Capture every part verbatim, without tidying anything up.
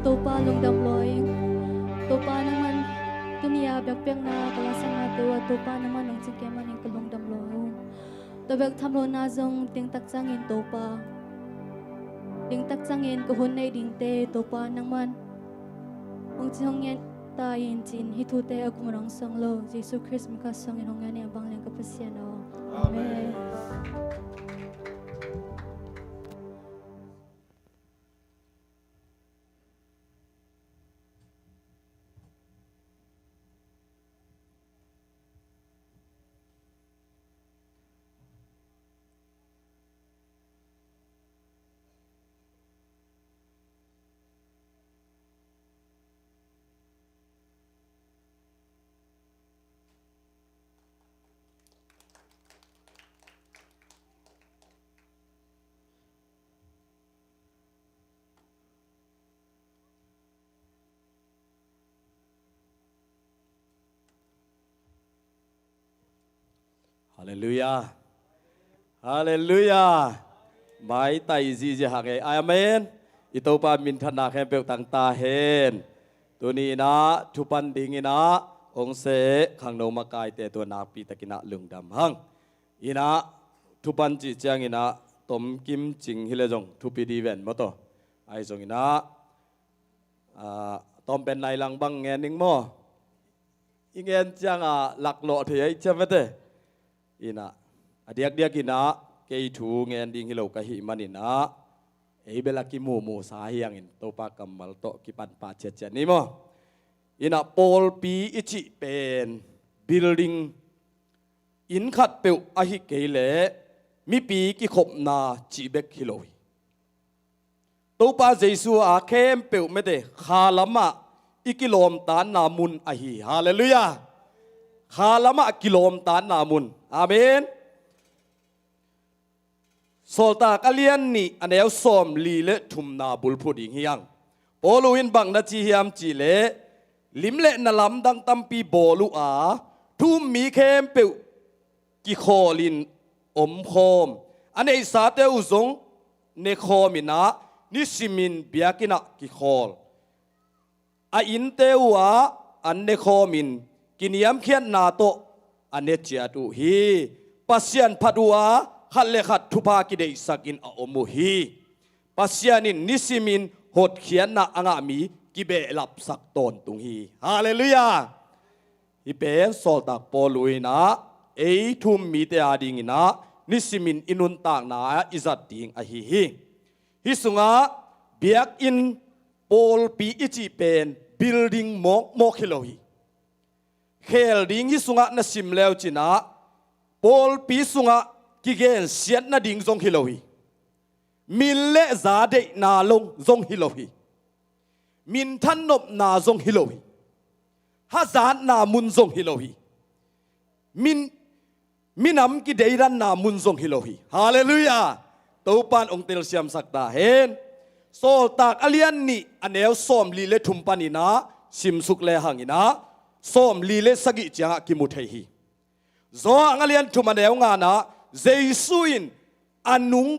Topa lungdam lua ing. Topa nangman tuni-a biakpiakna ka la sangna te uh ah Topa nangman hong cingke manin ka lungdam lua ung. Tua bek tham lo-in ah zong dingtak ciangin Topa, dingtak ciangin ka hun neih dingte Topa nangman hong ci hong ngen ta in ci-in hih thute a kum rang sang lo Jesu Khrist min ka sangin hong ngen ing a bangleng ka Pasian aw. Amen. Halleluiah. Halleluiah. Maitai zihziah hang ei. Amen. I Topa minthanna khempeuh tang ta hen. Tuni in ah thupan dingin ah hong seh khangno makaite tua nakpi takin ah lungdam hang. In ah thupan cih ciangin ah tomkim cing hi leh zong thupi dih ven maw taw. Ahi zongin ah ah, tawm pen nai lang bang ngen ning maw? I ngen ciangah laklawh thei ahi ciam vete. In ah a diakdiak in ah kei thu ngen ding hi lo ka hih manin ah ei bel a kimuhmuhsa hi hangin Topa kammal tawh kipanpah ciatciat ni maw? In ah pawlpi i cih pen building, inn khatpeuh ahi kei leh mipi kikhopna cih bek hi lo hi. Topa Jesu a khempeuh mete kha lamah i kilawmtatna mun ahi hi. Halleluiah. Kha lamah kilawmtatna mun. Amen. Sawltak a lian nih a neu sawmli le thumna bulphuh ding hi hang. Paulu in bang na ci hiam cih leh lim le na lamdang tampi bawl uh a thu-um mi khempeuh kikhawlin omkhawm, a neihsate uh zong nekhawm in ah nisimin biakinn ah kikhawl, a innte uh ah an nekhawmin kiniamkhiatna tawh a ne ciat uh hi. Pasian phat uh a khat le khat thupha kideihsakin a om uh hi. Pasian in nisimin hotkhiatna a ngah mi kibehlapsak tawntung hi. Halleluiah. Hih pen sawltak Paulu in ah ei thu-um mite adingin ah nisimin i nuntakna ah i zat ding ahi hi. Hih sungah biakinn, pawlpi i cih pen building mawkmawk hi lo hi. Khel ding hih sungah na sim leu cin ah pawlpi sungah kigensiat nading zong hi lo hi. Min le za deihna lo zong hi lo hi. Min thannopna zong hi lo hi. Hazatna mun zong hi lo hi. Min, minam kideidanna mun zong hi lo hi. Halleluiah. Topan hong telsiamsak ta hen. Sawltak a lian nih a neu sawmli le thum panin ah simsuk le hangin ah sawmli le sagih ciangah kimu thei hi. Johan a lian thum a neu nga-na Jesu in a nung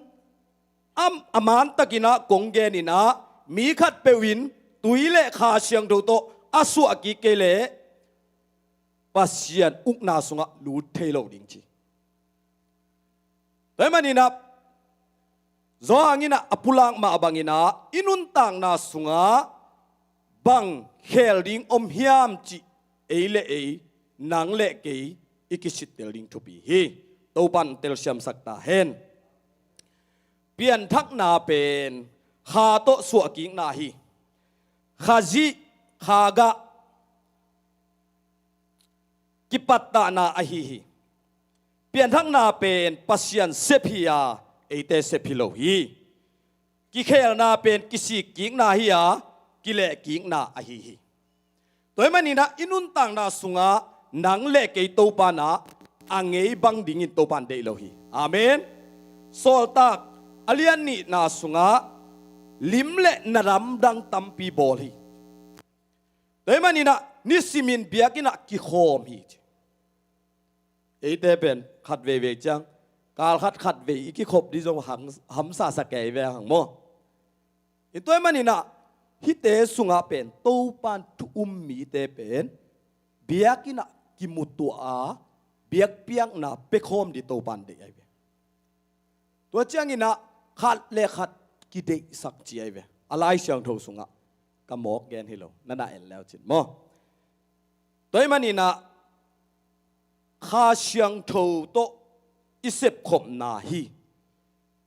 a, a mantakin ah kong genin ah mi khatpeuh in tui le Kha Siangtho tawh a suah kik kei leh Pasian ukna sungah lut thei lo ding ci. Tua ahih manin ah Johan in ah a pulak mah bangin ah i nuntakna sungah bang khel ding om hiam cih ei le ei, nang le kei i kisittel ding thupi hi. Topan telsiamsak ta hen. Pianthakna pen kha tawh suahkikna hi. Khazih, khagah kipattahna ahi hi. Pianthakna pen Pasian sep hi-a eite sep hi lo hi. Kikhelna pen kisikkikna hi-a kilehkikna ahi hi. Tua ahih manin ah i nuntakna sungah nang le kei Topan ah a ngei bang dingin Topan deih lo hi. Amen. Sawltak a lian nihna sungah lim le na lamdang tampi bawl hi. Tua ahih manin ah nisimin biakinn ah kikhawm hi ci. Eite pen khat veivei ciang kal khat khat vei i kikhop dih zong ham, hamsa sa kei ve hang maw. Tua ahih manin ah Hihte sungah pen Topan thu um mite pen biakinn ah kimutuah a, biakpiakna pia khawm ding Topan deih ahi ve. Tua ciangin ah khat le khat kideihsak ci ahi ve. A Lai Siangtho sungah ka mawk gen hi lo, na na en leu cin maw. Tua ahih manin ah Kha Siangtho tawh i sepkhopna hi.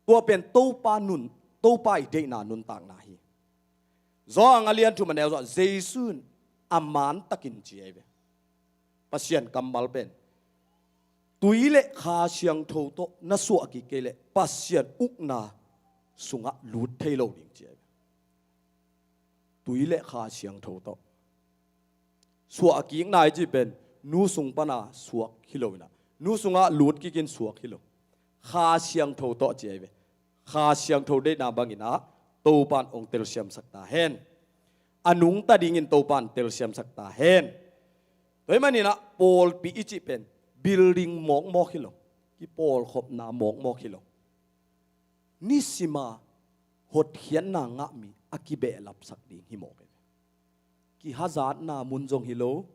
Tua pen Topa nun, Topa i deihna nuntakna hi. Johan a lian thum a neu zawh, Jesu in a mantakin ci ahi ve. Pasian kammal pen tui le Kha Siangtho tawh na suah kik kei leh Pasian ukna sungah lut thei lo ding ci ahi ve. Tui le Kha Siangtho tawh suah kikna i cih pen nu sung pana suak hi lo in ah, nu sungah lut kikin suak hi lo. Kha Siangtho tawh ci ahi ve. Kha Siangtho deihna bangin ah Topan hong telsiamsak ta hen. A nungta dingin Topan telsiamsak ta hen. Tua ahih manin ah pawlpi i cih pen building mawkmawk hi lo, kipawlkhopna mawkmawk hi lo. Nisima hotkhiatna ngah mi a kibehlapsak ding hi mawk hi ve. Kihazatna mun zong hi lo,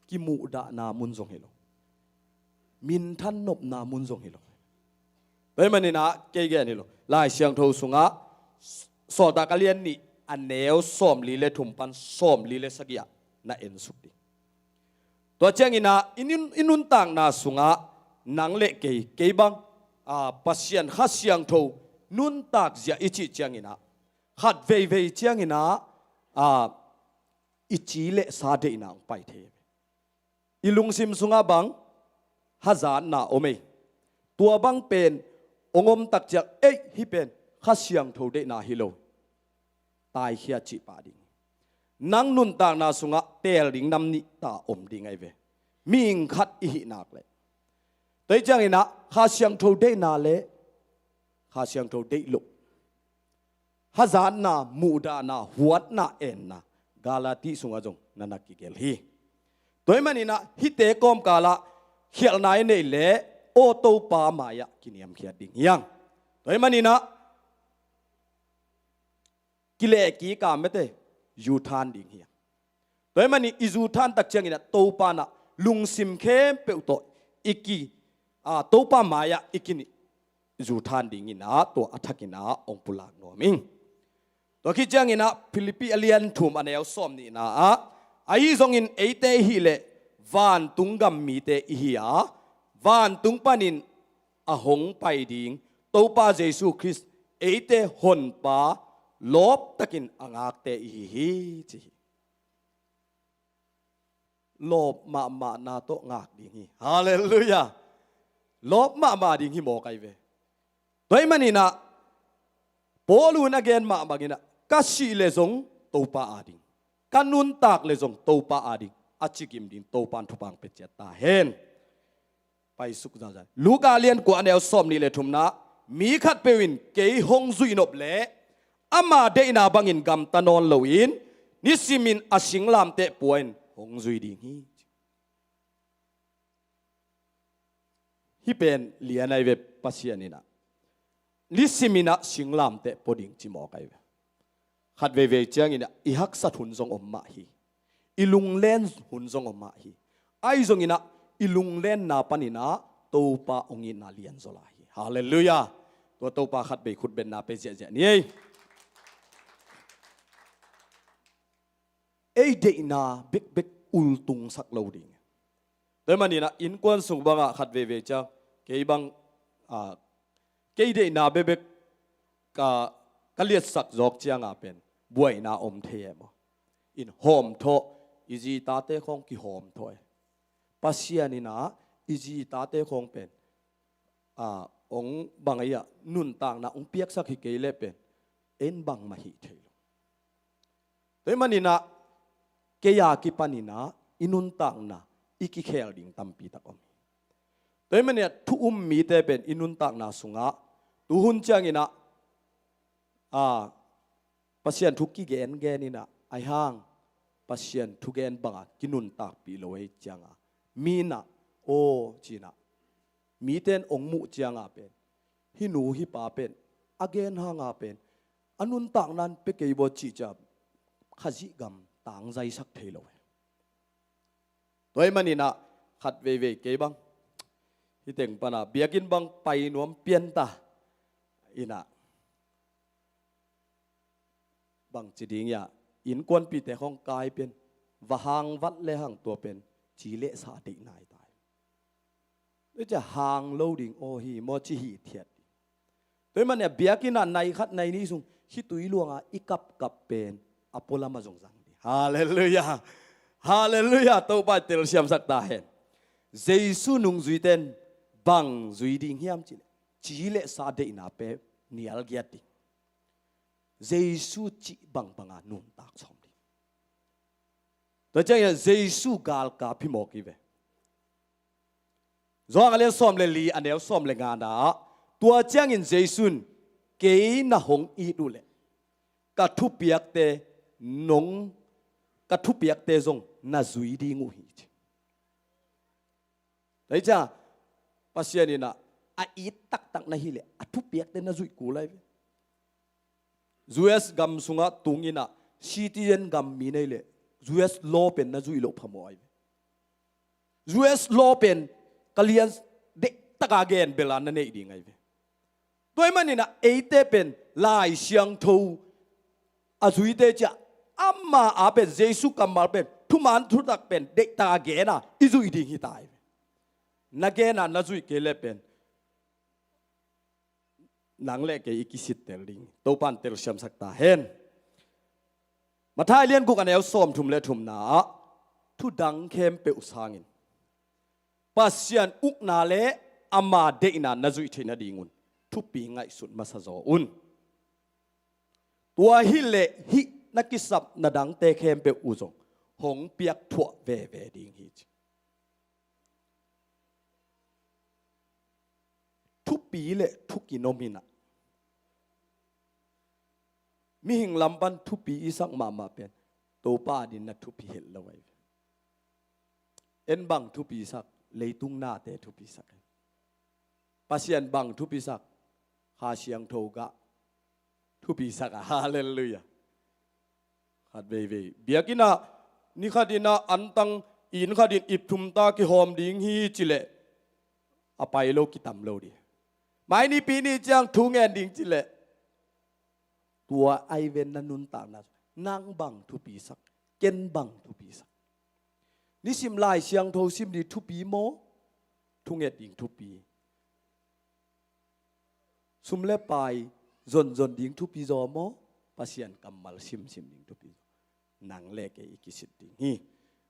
kimuhdahna mun zong hi lo, minthan nopna mun zong hi lo. Tua ahih manin ah kei gen hi lo, Lai Siangtho sungah Sawltak a lian nih a neu sawmli le thum pan sawmli le sagih ah na ensuk ding. Tua ciangin ah i nun-, i nuntakna sungah nang le kei, kei bang, ah, Pasian Kha Siangtho nuntak zia i cih ciangin ah khat veivei ciangin ah, ah, i ci le sa deihna hong pai thei. I lungsim sungah bang hazatna om ei. Tua bang pen hong om tak ciang, ei, hih pen Kha Siangtho deihna hi lo, taikhia cih pah ding. Nang nuntakna sungah teel ding nam nih ta om ding ahi ve. Mihing khat i hih nak leh. Tua ahih ciangin ah Kha Siangtho deihna le Kha Siangtho deih loh, hazatna, muhdahna, huatna, enna, Galati sungah zong na na kigelh hi. Tua ahih manin ah hihte kawmkal ah khialhna i neih leh aw Topa mai-ah kiniamkhiat ding hi hang. Tua ahih manin ah kilehkik a mete, zuthan ding hi hang. Tua ahih manin i zuthan tak ciangin ah Topa in ah lungsim khempeuh tawh i ki, a, Topa mai-ah i ki, zuthan dingin ah tua a thakin ah hong pulak nuam ing. Tua khit ciangin ah Philippi a lian thum a neu sawmnihna ah, ahi zongin eite i hih leh vantung gam mite i hi a, vantung panin a hong pai ding Topa Jesu Khrist eite Honpa lawptakin a ngakte i hi hi, ci hi. Lawp mahmahna tawh ngak ding hi. Halleluiah. Lawp mahmah ding hi mawk ahi ve. Tua ahih manin ah Paul in a gen mah bangin ah, ka sih leh zong Topa ading, ka nuntak leh zong Topa ading, a ci kim ding Topan thupha hong pia ciat ta hen. Paisuk zauzai. Luka lian kua a neu sawmnih le thumna, mi khatpeuh in kei hong zuih nop leh ama deihna bangin gamta nawn loin nisimin a singlamteh pua in hong zui ding hi. Hih pen lian ahi ve. Pasian in ah nisimin ah singlamteh pua ding ci mawk ahi ve. Khat veivei ciangin ah i haksat hun zong om mah hi. I lunglen hun zong om mah hi. Ahi zongin ah i lunglenna panin ah Topa hong itna lianzaw lai hi. Halleluiah. Tua Topa khat vei khutbenna pia ziahziah ni ei. Ei deihna bekbek ultungsak lo ding. Tua ahih manin ah innkuan sung bangah khat veivei ciang, kei bang, ah, kei deihna bekbek ka, ka liatsak zawk cianga pen buaina om thei e maw. In hawmthawh, i zi i tate khawng kihawmthawh e. Pasian in ah i zi i tate khawng pen, ah, hong bang ahi ah, nuntakna hong piaksak hi kei leh pen, en bangmah hih thei lo. Tua ahih manin ah kei a kipanin ah i nuntakna i kikhel ding tampi tak om hi. Tua ahih manin ah thu um mite pen i nuntakna sungah tuhun ciangin ah, ah, Pasian thu kigengen in ah, ahi hang Pasian thugen bangah kinuntakpih lo ahih cianga mi in ah, aw, ci-in ah mite in hong muh cianga pen, hih nu hih pa pen a gen hanga pen a nuntakna in pia kei baw cih ciang Khazih gam tangzaisak thei lo hi. Tua ahih manin ah khat veivei kei bang hih teng pan ah biakinn bang pai nuam pian ta in ah, bangci ding hiam, innkuanpihte khawng kai pen va hang vat le hang tua pen ci le sa deihna hi ta hi. Tua ciang hang lo ding aw hi maw ci hithiat ding. Tua ahih manin ah biakinn ah nai khat nai nih sung khitui luang a i kapkap pen a pualam ah zong zang ding. Halleluiah. Halleluiah. Topa in telsiamsak ta hen. Jesu nungzuite in bang zui ding hiam cih leh ci le sa deihna pen nial giat ding. Jesu cih bangbang a nuntak sawm ding. Tua ciangin Jesu galkap hi mawk hi ve. Johan a lian sawm le li a neu sawm le ngana ah, tua ciangin Jesu in, "Kei na hong it uh leh ka thupiakte nong, ka thupiakte zong na zui ding uh hi," ci. Tua hi ciang Pasian in ah a it taktak na hih leh a thupiakte na zuih kul lai ve. U S gam sungah tung in ah citizen gam mi na hih leh U S law pen na zuih loh phamawh ahi ve. U S law pen ka lian deihtak a gen bel a na neih ding ahi ve. Tua ahih manin ah eite pen Lai Siangtho a zuite ciang ama a pen Jesu kammal pen thuman thutak pen deihtak a gen a i zuih ding hi ta ahi ve. Na gen a na zuih kei leh pen nang le kei i kisittel ding. Topa in telsiamsak ta hen. Matthai lian guk a neu sawmthum le thumna ah, thu dang khempeuh sangin Pasian ukna le ama deihna na zuih theih nadingun thupi ngaihsut masa zaw un. Tua hi leh hih na kisapna dangte khempeuh uh zong hong piak thuah veve ding hi, ci. Thupi le thukin om in ah, mihing lam pan thupi i sak mahmah pen Topa adingin na thupi het lo ahi ve. En bang thupi sak? Leitung nate thupi sak. Pasian bang thupi sak? Kha Siangtho gah thupi sak a. Halleluiah. Khat veivei biakinn ah ni khat in ah antang inn khat in ip thum ta kihawm ding hi ci leh a pai lo kitam lo ding. Mai Nipi ni ciang thu ngen ding ci leh tua ahi ve na nuntakna. Nang bang thupi sak? Ken bang thupi sak? Nisim Lai Siangtho sim ding thupi maw? Thunget ding thupi. Sum le pai zonzon ding thupi zaw maw? Pasian kammal simsim ding thupi zaw. Nang le kei i kisit ding hi.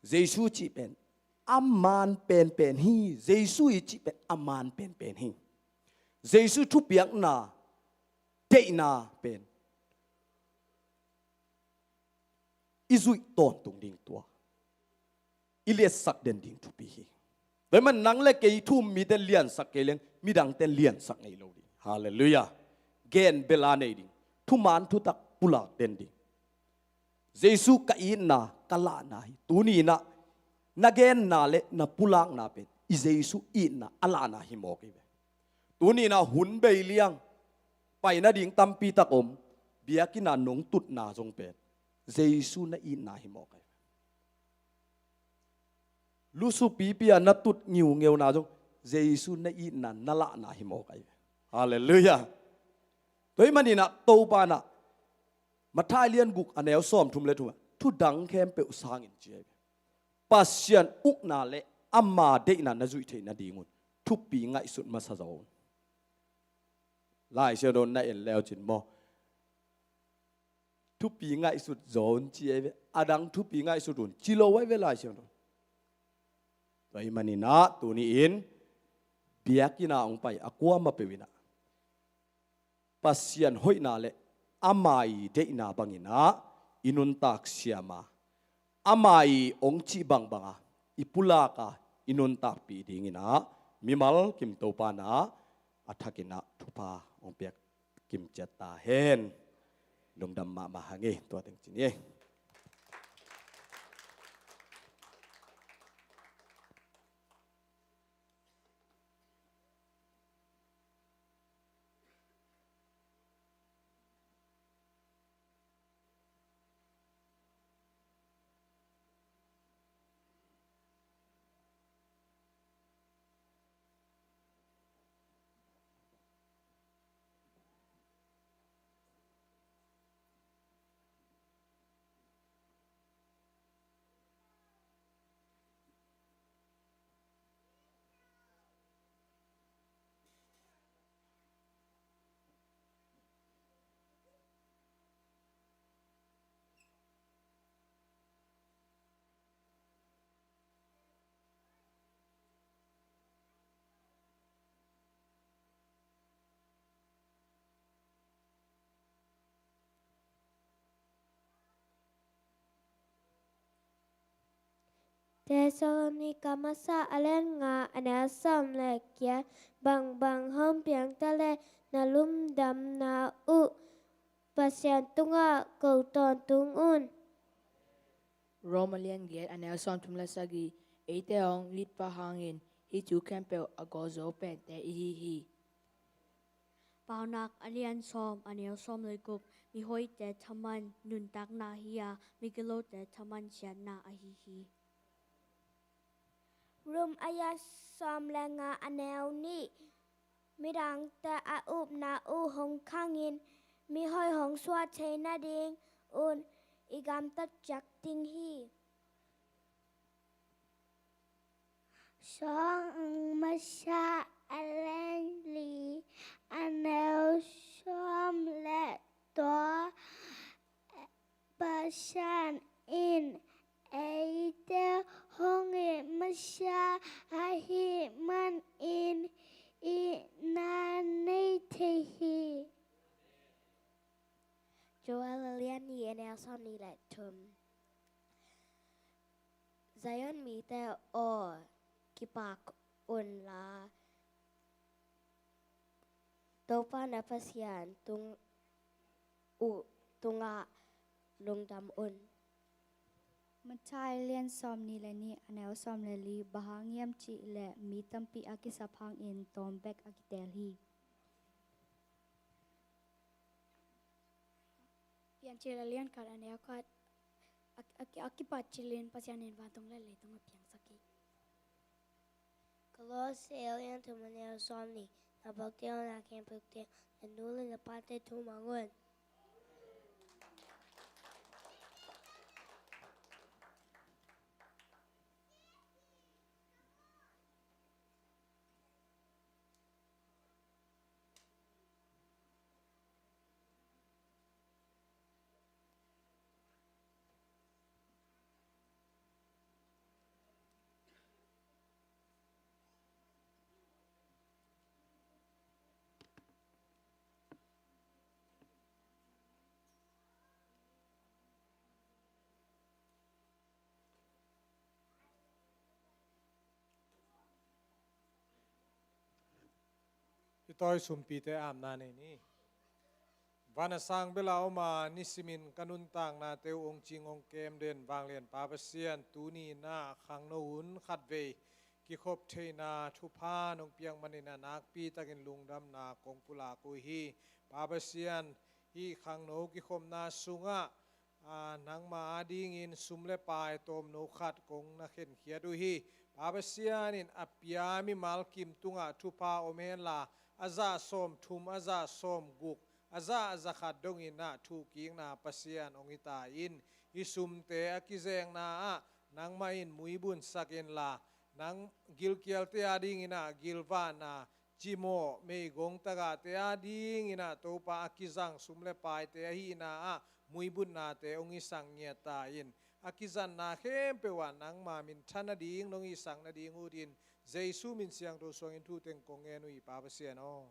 Jesu cih pen a man penpen hi. Jesu i cih pen a man penpen hi. Jesu thupiakna, deihna pen i zuih tawntung ding, tua i liatsak den ding thupi hi. Tua ahih manin nang le kei thu um mite liansak kei leng midangte liansak ngei lo ding. Halleluiah. Gen bel a nei ding. Thuman thutak pulak den ding. Jesu ka itna, ka lahna hi. Tuni in ah na genna le na pulakna pen i Jesu itna a lahna hi mawk hi ve. Tuni in ah hun bei liang pai nading tampi tak om, biakinn ah nong tutna zong pen Jesu na itna hi mawk ahi ve. Lusupipi a na tut ngiungeuna zong Jesu na itna na lahna hi mawk ahi ve. Halleluiah. Tua ahih manin ah Topa in ah Matthai lian guk a neu sawmthum le thum ah thu dang khempeuh sangin ci ahi ve. Pasian ukna le ama deihna na zuih theih nadingun thupi ngaihsut masa zaw un. Lai Siangtho na en leu cin maw? Thupi ngaihsut zaw un ci ahi ve. A dang thupi ngaihsut un ci lo ahi ve Lai Siangtho. Tua ahih manin ah tuni in biakinn ah hong pai a kuamah peuh in ah Pasian hoihna le ama i deihna bangin ah i nuntak siam a, ama i hong cih bangbang a i pulak a i nuntakpih dingin ah mimal kim Topa in ah a thakin ah thupha hong piak kim ciat ta hen. Lungdam mahmah hang ei, tua teng ci ni ei. Thessalonika Masa a lian nga a neu sawm le giat. Bangbang hong piang ta leh na lungdamna uh Pasian tungah ko tawntung un. Rom a lian giat a neu sawmthum le sagih. Eite hong litpah hangin hih thu khempeuh a gawh zo pente ihi hi. Paunak a lian sawm a neu sawm le guk. Mihoihte thaman nuntakna hi a, migilote thaman siatna ahi hi. Rom a lian sawm le nga a neu nih. Midangte a upna uh hong khangin mihoih hong suah thei nadingun i gamtat ciat ding hi. Sawng Masa a lian li a neu sawm le tawm. Pasian in eite hong it masa ahih manin itna nei thei hi. Joel a lian nih a neu sawmnih le thum. Zion mite aw, kipak unla, Topa na Pasian tung uh tungah lungdam un. Matthai lian sawmnih le nih a neu sawm le li. Bang hang hiam cih leh mi tampi a kisap hangin tawm bek a kiteel hi. Piancil a lian khat a neu khat. A, a, a kipat cilin Pasian in vantung le leitung a piangsak hi. Kolose a lian thum a neu sawmnih. Na pawlkhatte aw, na khempeuhte aw, na nu le na pate thu mang un. I tawi sumpite apna nei ni. Van a sang bel a om a, nisimin ka nuntaknate uh hong cing hong kem den vanglian Pa Pasian, tuni in ah khangno hun khatvei kikhop theihna thupha nong piak manin a nakpi takin lungdamna kong pulak uh hi. Pa Pasian, hih khangno kikhopna sungah, a, nangma adingin sum le pai tawmno khat kong na khenkhiat uh hi. Pa Pasian in a pia mimal kim tungah thupha om henla, a zah sawmthum, a zah sawmguk, a zah a za khat dongin ah thuhkikna Pasian hong hi ta in. Hih sumte a kizekna ah nangmah in muibunsak inla, nang gilkialte adingin ah gilvahna, cimawh, meigong tagahte adingin ah Topa a kizang sum le paite ahihna ah muibutnate hong hisak ngiat ta in. A kizatna khempeuh ah nangma minthan nading nong hisak nading utin, Jesu min siangtho suangin thu teng kong ngen uh hi, Pa Pasian aw.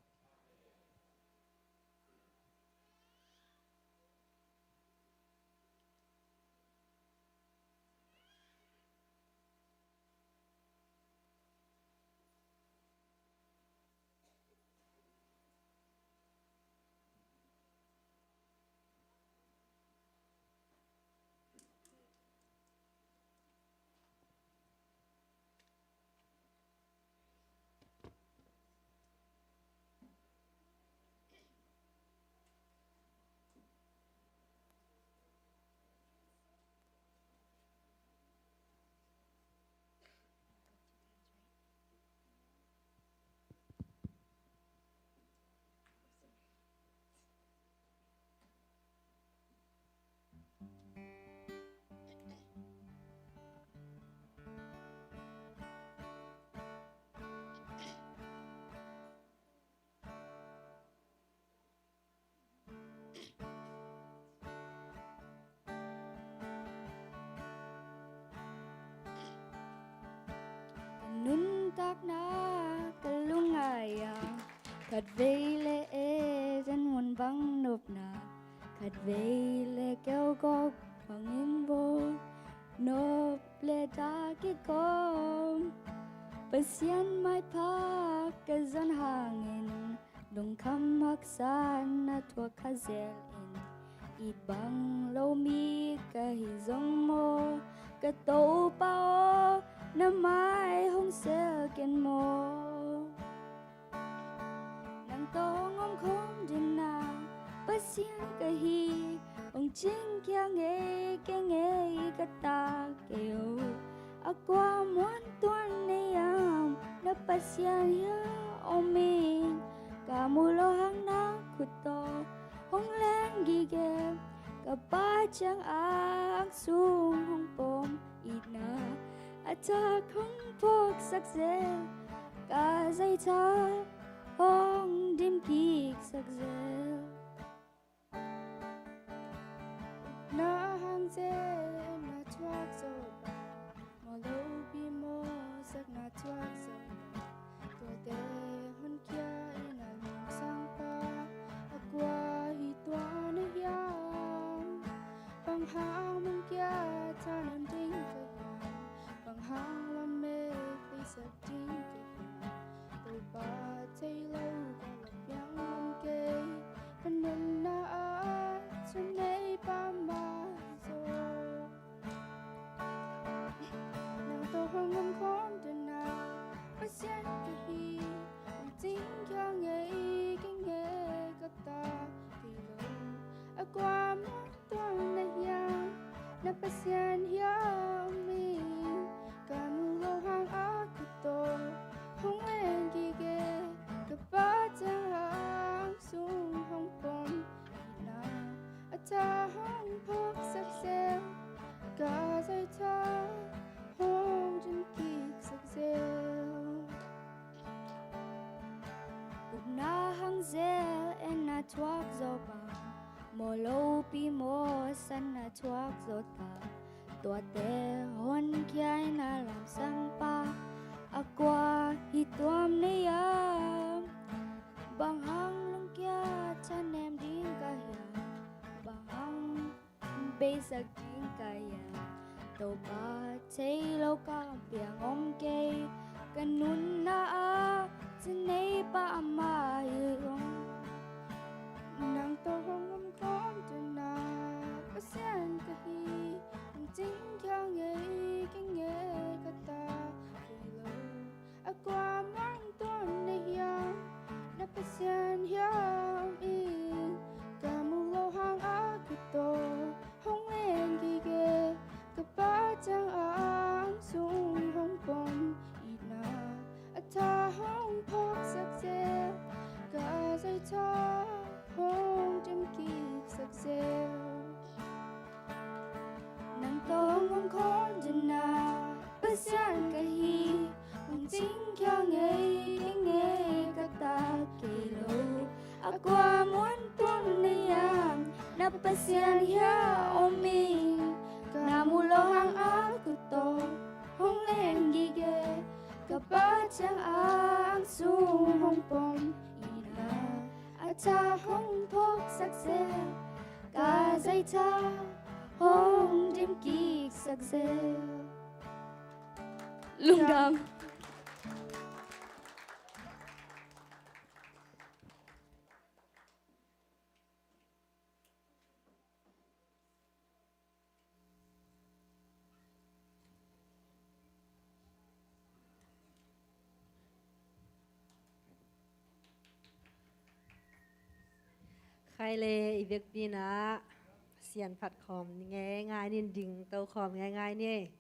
Ka nuntakna ka lungngai a, khatvei le Eden mun bang nopna, khatvei le keugawp bangin bawl, nop le dah ki kawm Pasian maipha ka zon hangin, lungkham haksa na thuak kha zelin, it bang lo mi ka hi zong maw, ka Topa aw, na mai hong sel ken maw. Nang tawh hong omkhawm dena Pasian ka hi, hong cingkhia ngei kei ngei ka ta kei lo. A kua muan tuan na hiam, na Pasian hiam om in, ka mu lo hang na khut tawh hong leng gige, ka Pa ciang ang sung hong pom itna a thak hong phawksak zel, ka zaitha hong dim kiksak zel. Na hang zel na thuak zo bang, maw lopi mawhsak na thuak zo bang, tuate honkhia in a lamsang pa, a kua hi tua na hiam? Bang hang mungkia thanem ding ka hiam? Bang hang lamet beisak ding ka hiam? Topa thei lo ka la piang lam kei, ka nunna ah thanei pa mah zaw. Nang tawh hong omkhawm dena Pasian ka hi, hong cingkhia ngei kei ngei ka ta kei lo. A kua muan tuan na hiam, na Pasian hiam om in, ka mu lo hang a khut tawh hong leng gige, ka Pa ciang ang sung hong pom itna a thak hong phawksak zel, ka zaitha hong dim kiksak zel. Upna hang zel en na thuak zo bang, maw lopi mawhsak na thuak zo ta, tuate honkhia in a lamsang pa, a kua hi tuam na hiam? Bang hang lungkia thanem ding ka hiam? Bang hang beisak ding ka hiam? Topa thei lo ka piang om kei, ka nunna ah thanei pa mah hi zong. Nang tawh hong omkhawm dena Pasian ka hi, hong cingkhia ngei kei ngei ka ta kei lo. A kua muan tuan na hiam? Na Pasian hiam om in, ka mu lo hang a khut tawh hong leng gige, ka Pa ciang ang sung hong pom itna a thak hong phawksak zel, ka zaitha hong dim kiksak zel. Nang tawh hong omkhawm dena Pasian ka hi, hong cingkhia ngei kei ngei ka ta kei lo. A kua muan tuan na hiam? Na Pasian hiam om in, ka mu lo hang a khut tawh hong leng gige, ka Pa ciang ang sung hong pom itna a thak hong phawksak zel, ka zaitha hong dim kiksak zel. Lungdam. Khai le i vekpi-in ah Pasian phat khawm ni ngeingai ni, dingto khawm ngeingai ni.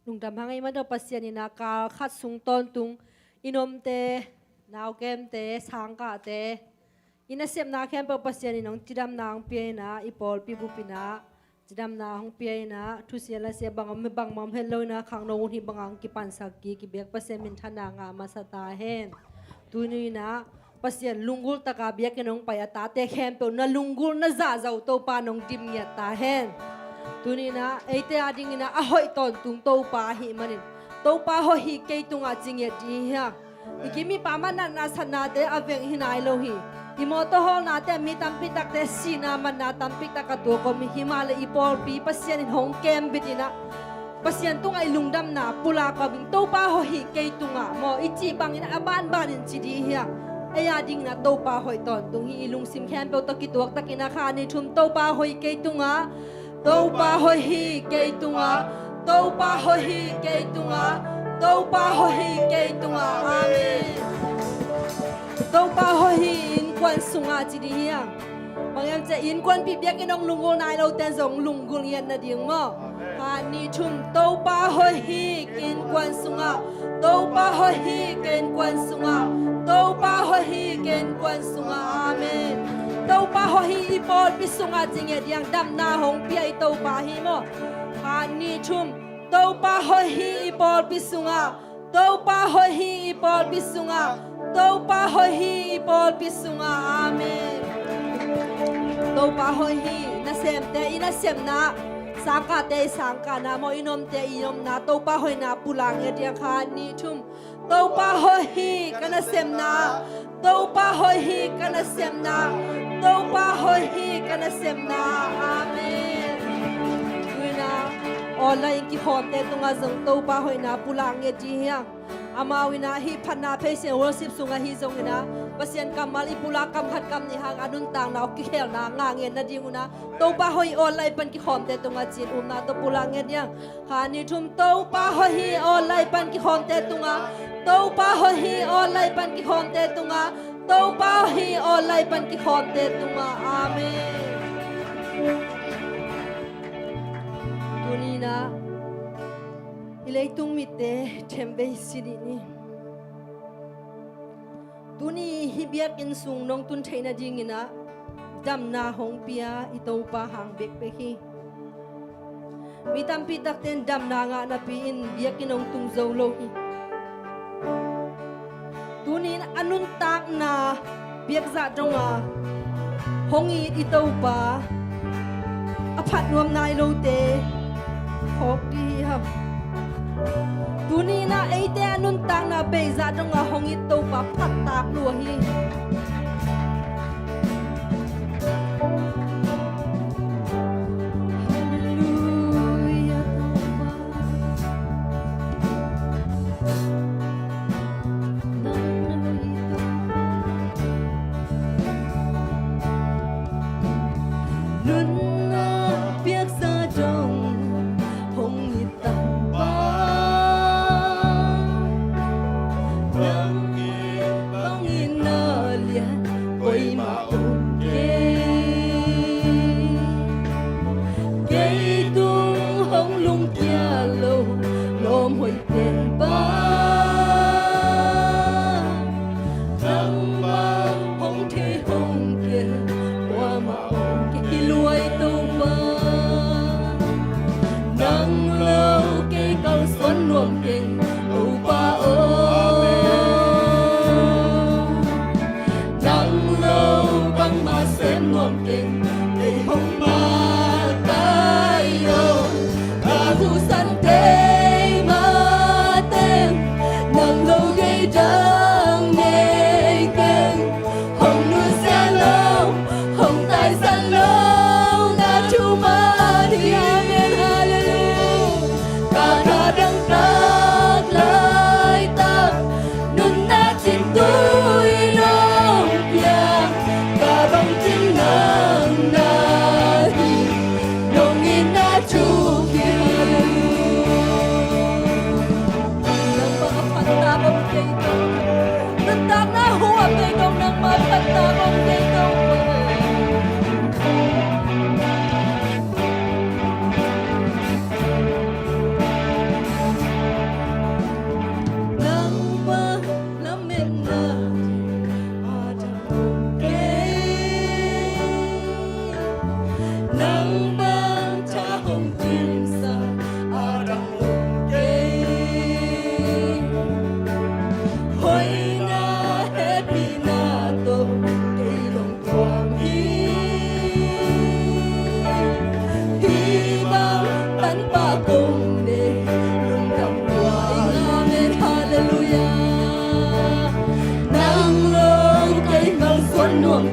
Lungdam hang ei mah tawh Pasian in ah kal khat sung tawntung i nomte, naukemte, sangkahte, i nasepna khempeuh Pasian in hong cidamna hong pia in ah, i pawlpi bup in ah cidamna hong pia in ah, thusia lasia bang om, bangmah om het lo in ah, khangno hun hih bangah hong kipansak kik, i biak Pasian minthanna ngah masa ta hen. Tuni in ah Pasian lunggulh taka biakinn hong pai a tate khempeuh na lunggulh na zahzah uh Topa in hong dim ngiat ta hen. Tuni in ah eite ading in ah a hoih tawntung Topa ahih manin, Topa hoih hi kei tungah ci ngiat ding hi hang. I kim hi pah mah natna satnate a veng hi nai lo hi. I mawtaw hawlnate mi tampi takte sihna manna tampi tak a tuak om hi. Himahleh i pawlpi Pasian in hong kembit in ah, Pasian tungah i lungdamna pulak om in, Topa hoih hi kei tungah maw, i cih bangin a banbanin ci ding hi a. Ei a dingin ah Topa hoih tawntung hi. I lungsim khempeuh tawh kituak takin ah khat, nih, thum, Topa hoih hi kei tungah, Topa hoih hi kei tungah, Topa hoih hi kei tungah, Topa hoih hi kei tungah. Amen. Topa hoih hi innkuan sungah ci ding hi a. Bang hiam cih leh innkuanpih biakinn hong lunggulh nai lote zong lunggulh ngiat nading maw. Khat, nih, thum, Topa hoih hi innkuan sungah, Topa hoih hi ka innkuan sungah, Topa hoih hi ka innkuan sungah. Amen. Topa hoih hi i pawlpi sungah ci ngiat ding, damna hong pia i Topa hi maw. Khat, nih, thum, Topa hoih hi i pawlpi sungah, Topa hoih hi i pawlpi sungah, Topa hoih hi i pawlpi sungah. Amen. Topa hoih hi. Nasemte i nasemna, sangkahte i sangkahna maw, i nomte i nomna, Topa hoihna pulak ngiat ding. Khat, nih, thum, Topa hoih hi ka nasemna, Topa hoih hi ka nasemna, Topa hoih hi ka nasemna. Amen. Tu-in ah online kikhawmte tungah zong Topa hoihna pulak ngiat ding hi a. Amau in ah hih phatna phei siang worship sungah hi zongin ah, Pasian kammal i pulak kam khat kam nih hang a nuntakna uh kikhelna ngah ngiat nadingun ah, Topa hoih hi online pan kikhawmte tungah ci-in upna tawh pulak ngiat ding. Khat, nih, thum, Topa hoih hi online pan kikhawmte tungah, Topa hoih hi online pan kikhawmte tungah, Topa hoih hi online pan kikhawmte tungah. Amen. Tuni-in ah i leitung mitte themvei si dih ni. Tuni hih biakinn sung nong tun theih nadingin ah damna hong pia i Topa hang bekbek hi. Mi tampi takte in damna ngah napi-in biakinn hong tung zo lo hi. Tuni-in a nuntakna biakzah dongah hong it i Topa a phat nuam nai lote phawk dih hi hang. Tuni-in ah eite a nuntakna beizah dongah hong it Topa phattak lua hi. Halleluia, Topa. Nang na hoih, Topa. Nunna biakzah dong hong it Topa. Nang it bangin na lian koimah om kei. Kei tung hong lungkia lo lawm hoihte bang, nangmah hong thei hong kei kuamah om kei. Kiluai Topa, nang lo kei kalsuan nuam keng Topa aw. Nang lo bangmah sem nuam keng kei hong makaih aw. Ka husan tei mateng, nang lo kei dang nei keng. Hong nusia lo, hong taisan lo na thu mah hi. Amen. Halleluia. Ka kha dang tak laitak, nunna cintui nong pia, ka bangcin nang na hi, nong itna thuk hi. Nangmah a phattak om kei Topa. Nuntakna huap kei Topa, nangmah a phattak om kei Topa. Nangmah lametna a dang om kei. Nang bang tha hong dimsa a dang om kei. Hoihna hehpihna tawh kei dong thuak hi. Hih bang tanpa kong nei lungdam lua ing. Amen. Halleluia. Nang lo kei malsuan nuam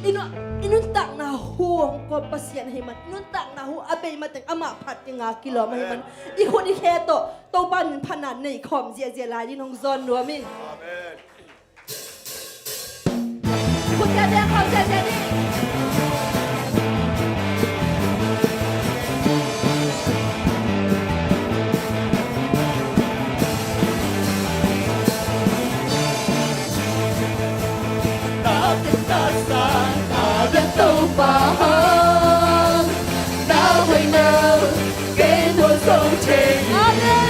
I nun, i nuntakna hu hong kawm Pasian ahih man, i nuntakna hu a bei mateng amah phat dinga kilawm ahih man, i khut i khe tawh Topa min phatna nei khawm ziahziah lai dingin hong zawn nuam ing. Amen. Khut ziahziah, khawm ziahziah ni. Amen.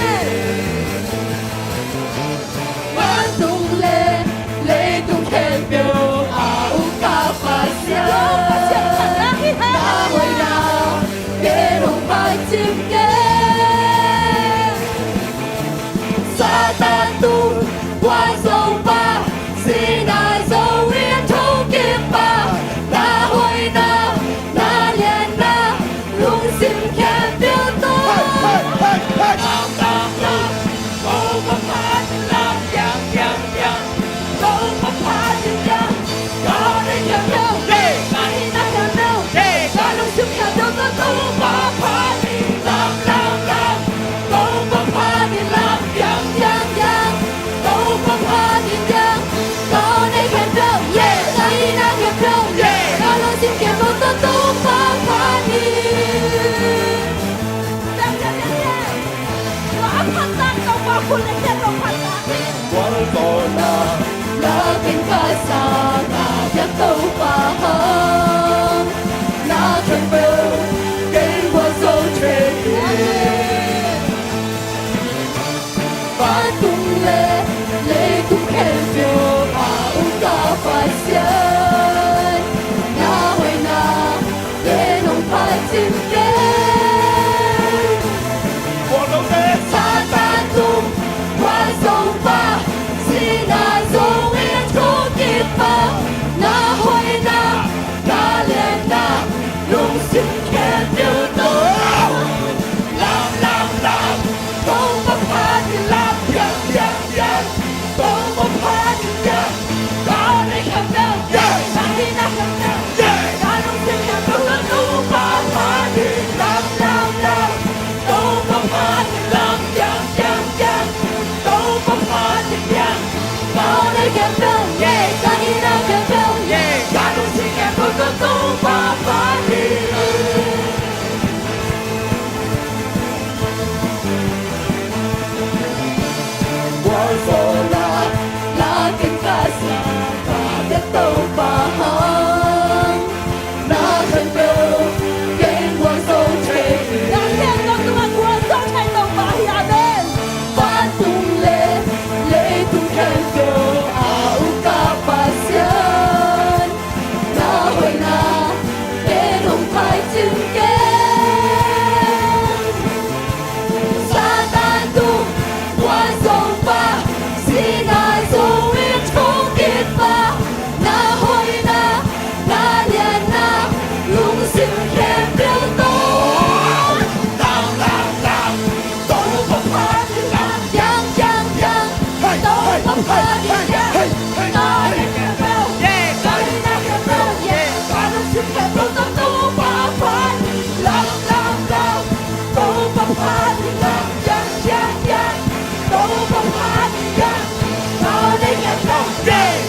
Vantung le leitung khempeuh a ukpa Pasian, na hoihna gen hong paicim kei. Satan tung, Khuazong pa, sihna Zo in thokik pa, na hoihna, na lianna, lungsim khempeuh tawh. Hey, hey, hey, hey. Lam, lam, lam, Topa phat in lam, piang, piang, piang. Topa phat in lam, ka deih khempeuh, ka hihna khempeuh, ka lungsim khempeuh tawh Topa phat in lam, lam, lam. Topa phat in lam, piang, piang, piang. Topa phat in lam, ka deih khempeuh, yeah, ka hihna khempeuh, yeah, ka lungsim khempeuh tawh Topa phat in. Piang, piang, piang, piang. Tua a phat tak Topa khut le khe tawh phat tak hi. Gualzawhna lakin ka sang a biak Topa hang, na khempeuh kei gualzo thei hi. Vantung le leitung khempeuh a ukpa Pasian, na hoihna gen hong paicim kei. Satan tung, Khuazong pa, sihna Zo in thokik pa, na hoihna, na lianna, lungsim khempeuh tawh. Lam, lam, lam, Topa phat in lam, piang, piang, piang. Topa phat in lam, ka deih khempeuh, ka hihna khempeuh, ka lungsim khempeuh tawh Topa phat in lam, lam, lam. Topa phat in lam, piang, piang, piang. Topa phat in lam, ka deih khempeuh, ka hihna khempeuh, ka lungsim khempeuh tawh Topa phat in. Gualzawhna lakin ka sang a biak Topa hang, na khempeuh kei gualzo thei hi. Na khempeuh tungah gualzo thei Topa hi. Amen. Vantung le leitung khempeuh a ukpa Pasian, na hoihna gen hong paicim kei. Satan tung, Khuazong pa, sihna Zo in thokik pa, na hoihna, na lianna, lungsim khempeuh tawh. Lam, lam, lam. Topa phat in lam, piang, piang, piang. Topa phat in lam, ka deih khempeuh, ka hihna khempeuh, ka lungsim khempeuh tawh Topa phat in lam, lam, lam. Topa phat in lam, piang, piang, piang. Topa phat in lam, ka deih khempeuh,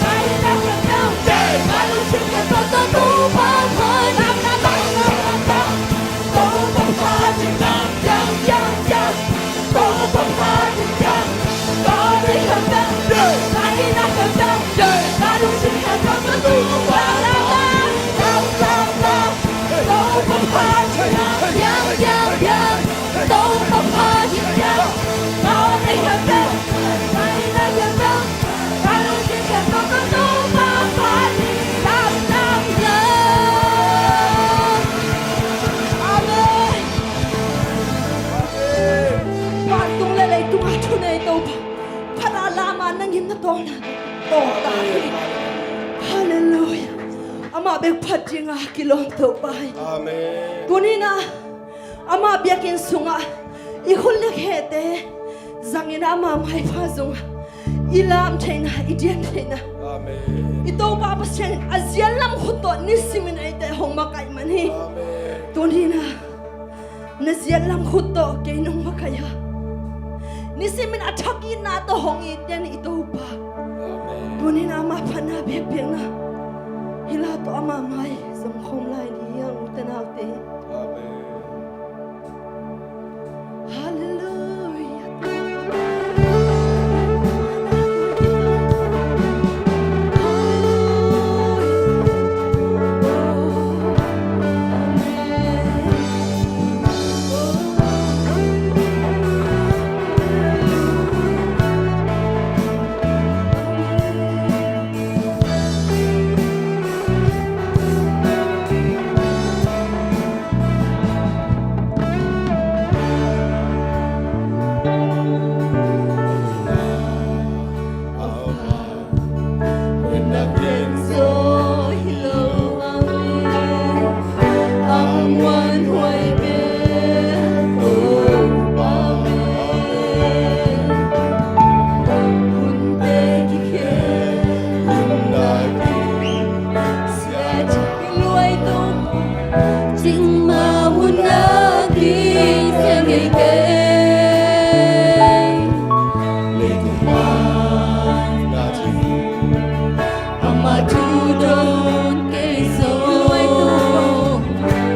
ka hihna khempeuh, ka lungsim khempeuh tawh Topa phat in lam, lam, lam, lam, lam. Topa phat in lam, piang, piang, piang. Topa phat in lam, ka deih khempeuh, ka hihna khempeuh, ka lungsim khempeuh tawh Topa phat in lam, lam, lam, lam. Topa phat in lam, piang, piang, piang. Topa phat in lam, ka deih khempeuh, ka hihna khempeuh, ka lungsim khempeuh tawh Topa phat in lam, lam, lam. Amen. Vantung le leitung a thunei Topa, phat a lam a nang in na tawlna tawlta hi. Halleluiah. Amah bek phat dinga kilawm Topa hi. Amen. Tuni-in ah amah biakinn sungah i khut le khete zangin ah ama maipha zongah i lam theihna, i dian theihna. Amen. I Topa Pasian in a ziat lam khut tawh nisimin eite hong makaih man hi. Amen. Tuni-in ah na ziat lam khut tawh kei nong makaih a, nisimin a thak itna tawh hong it den i Topa. Amen. Tuni-in ah ama phatna biakpiakna hih la tawh ama mai zong khawm lai ni hang, ute naute. Amen. Halleluia.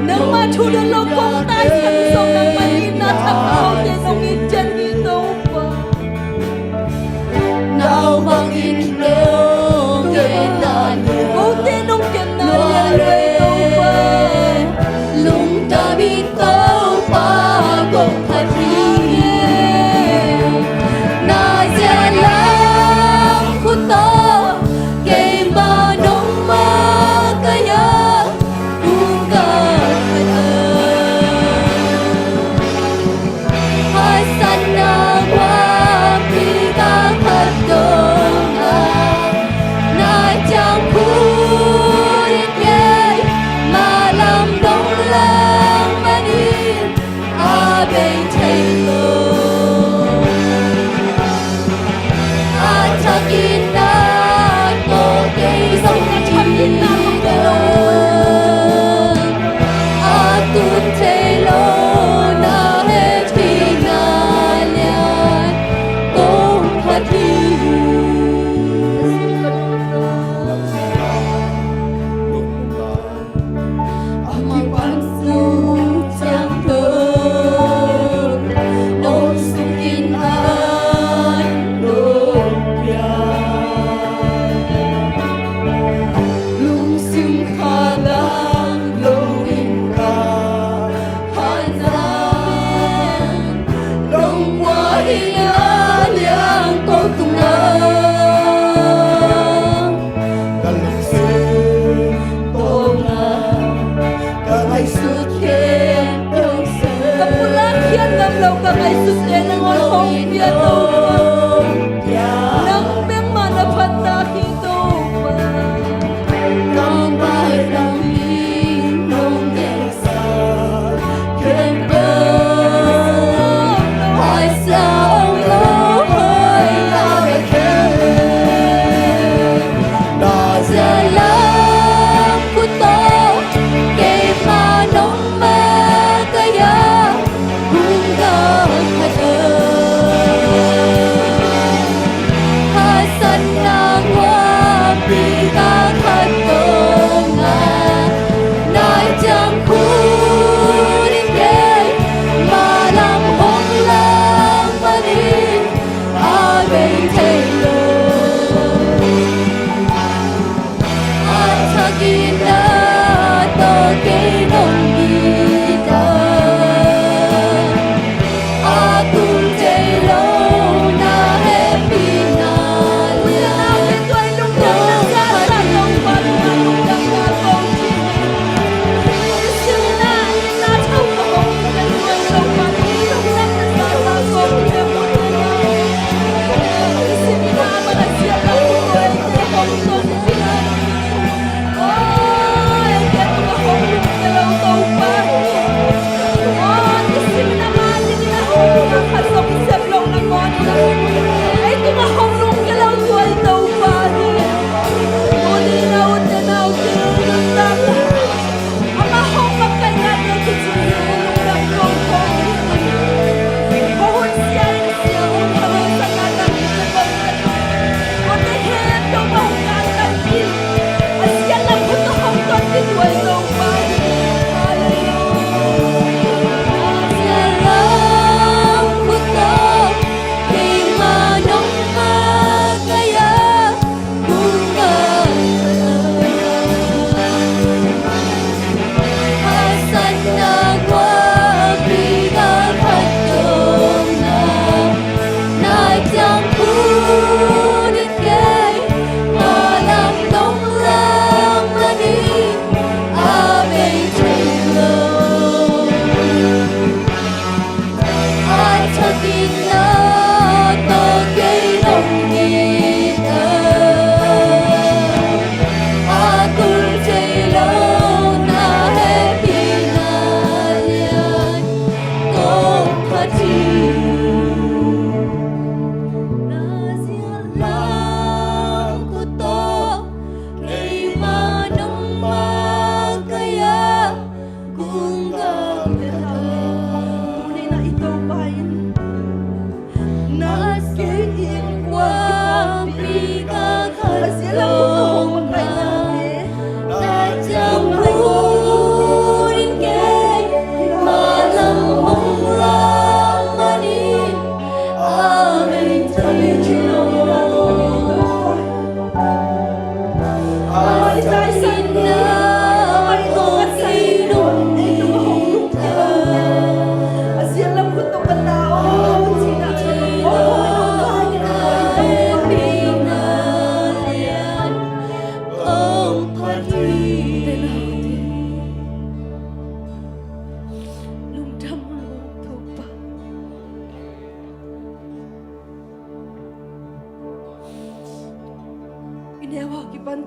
Nangmah thu don lo kong taisan zong nangmah itna thak kote nong it den hi Topa. Nau bangin nong genna, kote nong genna lian lo Topa. Lungtamin Topa kong phat hi. Na ziat lam khut tawh keimah nong makaih a, kong ka phat a. Haksatna guahpi ka phat dong a, na ciang phut in kei mah lam dong lang manin a bei thei lo. A thak itna tawh kei zong a thak itna tawh kei zong a tun thei lo na het hi na lian kong phat hi. A kipan suk ciang lo nong sungin an nong pia. Lungsim khalang lo in ka phan zang nong pua hi na liang ko tung a. Ka lungsim tawh na ka ngaihsut khempeuh sem. Ka pulak khiat ngam lo ka ngaihsutte nangawn hong pia Topa. Nang bek mah na phat tak hi Topa. Nang bai nang ning nong deihsak khempeuh. Haisa ong lo hoi a bek khempeuh. Na ziat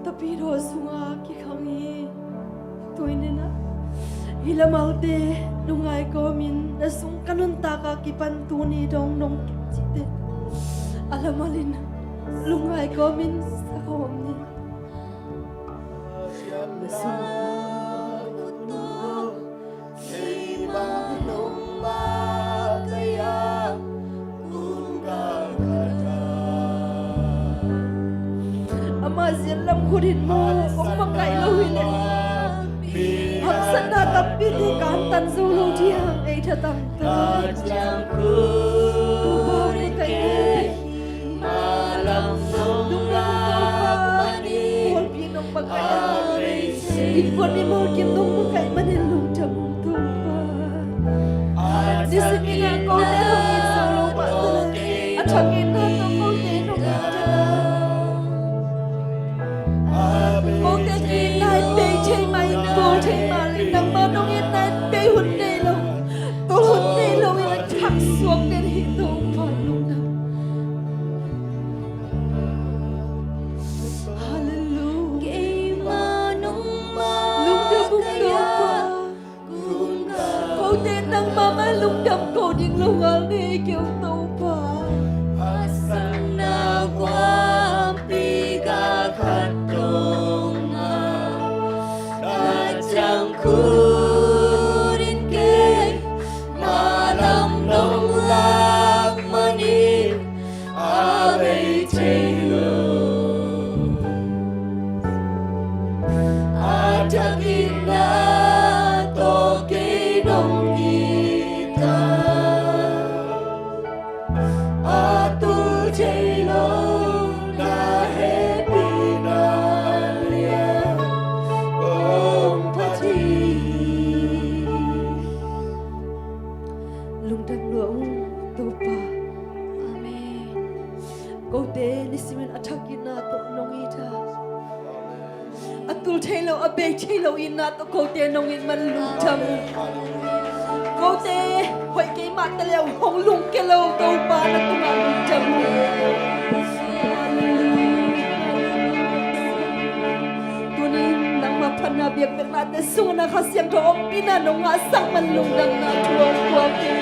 Tapidaw sungah kikhang hi. Tuininah hih lamalte lungngai kawmin na sung ka nuntakah kipan tuni dong nong kipcihte a lamalin lungngai kawmin sakawm ni. Na sung Ama zian lam khut in mu kong makaih lo hi leh haksatna tampi te kantan zo lo ding hang ei thatang ta. Innkuan mimawh kim nong makaih manin lungdam ung Topa. Nisimin ah kote hong it zo lo mah taleh a thak itna tawh kote nong it ta. Kote itna in bei thei mah in, tul thei mah leh nangmah nong itna in bei hun nei lo, tul hun nei lo in a thak suak den hi Topa lungdam. Halleluia. Lungdam ung Topa. Kote nangmah mah lungdam ko ding lo ngal nei kei ung Topa. Lungdam lua ung Topa. Amen. Kote nisimin a thak itna tawh nong it a, a tul thei lo, a bei thei lo itna tawh kote nong it man lungdam ung. Kote hoih kei mah taleh hong lungkia lo Topa na tungah lungdam ung. Tunin nangmah phatna biakpiaknate sungah na Kha Siangtho ompihna nong ngahsak man lungdamna thu hong pia kei.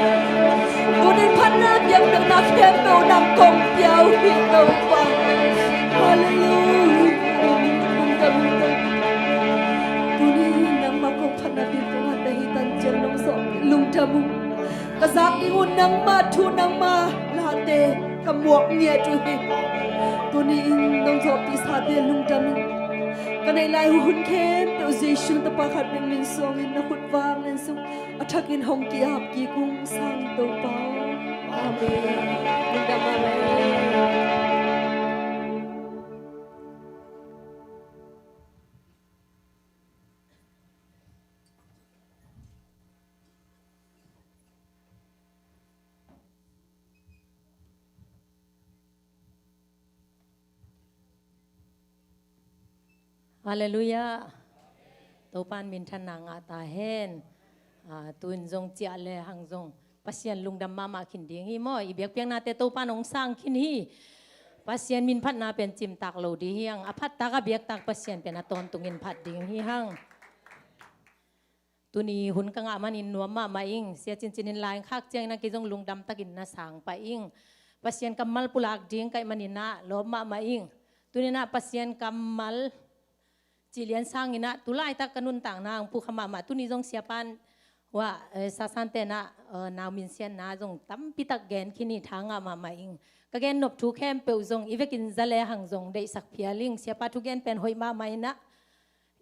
Tunin phatna biakpiakna khempeuh nang kong pia uh hi Topa. Halleluia. Tunin nangmah kong phatna biakpiaknate hi tan ciang nong zawh lungdam ung. Ka zak ding uh nangmah thu nangmah late ka muak ngiat uh hi. Tuni-in nong zawhpihsate lungdam ung. Ka neih lai uh hun khempeuh Jesu Tapa khat bek min suangin na khut vang len sung a thakin hong ki-ap kik ung sang Topa. Amen. Lungdam, amen. Halleluiah. Topa'n minthanna ngah ta hen. Ah, tu-in zong ciah le hang zong Pasian lungdam mahmah khin ding hi maw. I biakpiaknate Topa'n hong sang khin hi. Pasian min phatna pen cimtak lo ding hi hang. A phattak a biaktak Pasian pen a tawntungin phat ding hi hang. Tuni hun ka ngah manin nuam mahmah ing. Sia Cincin in la-in khak ciangin ah kei zong lungdam takin na sang pah ing. Pasian kammal pulak ding ka hih manin ah lawp mahmah ing. Tuni-in ah Pasian kammal cih lian sangin ah tu laitak ka nuntakna hong pukha mahmah. Tuni zong siapa'n hua, eh, sasante'n ah, eh, nau minsiatna zong tampitak gen khin hi, tha ngah mahmah ing. Ka gennop thu khempeuh zong i vekin za le hang zong deihsak phial ing. Siapa thugen pen hoih mahmah in ah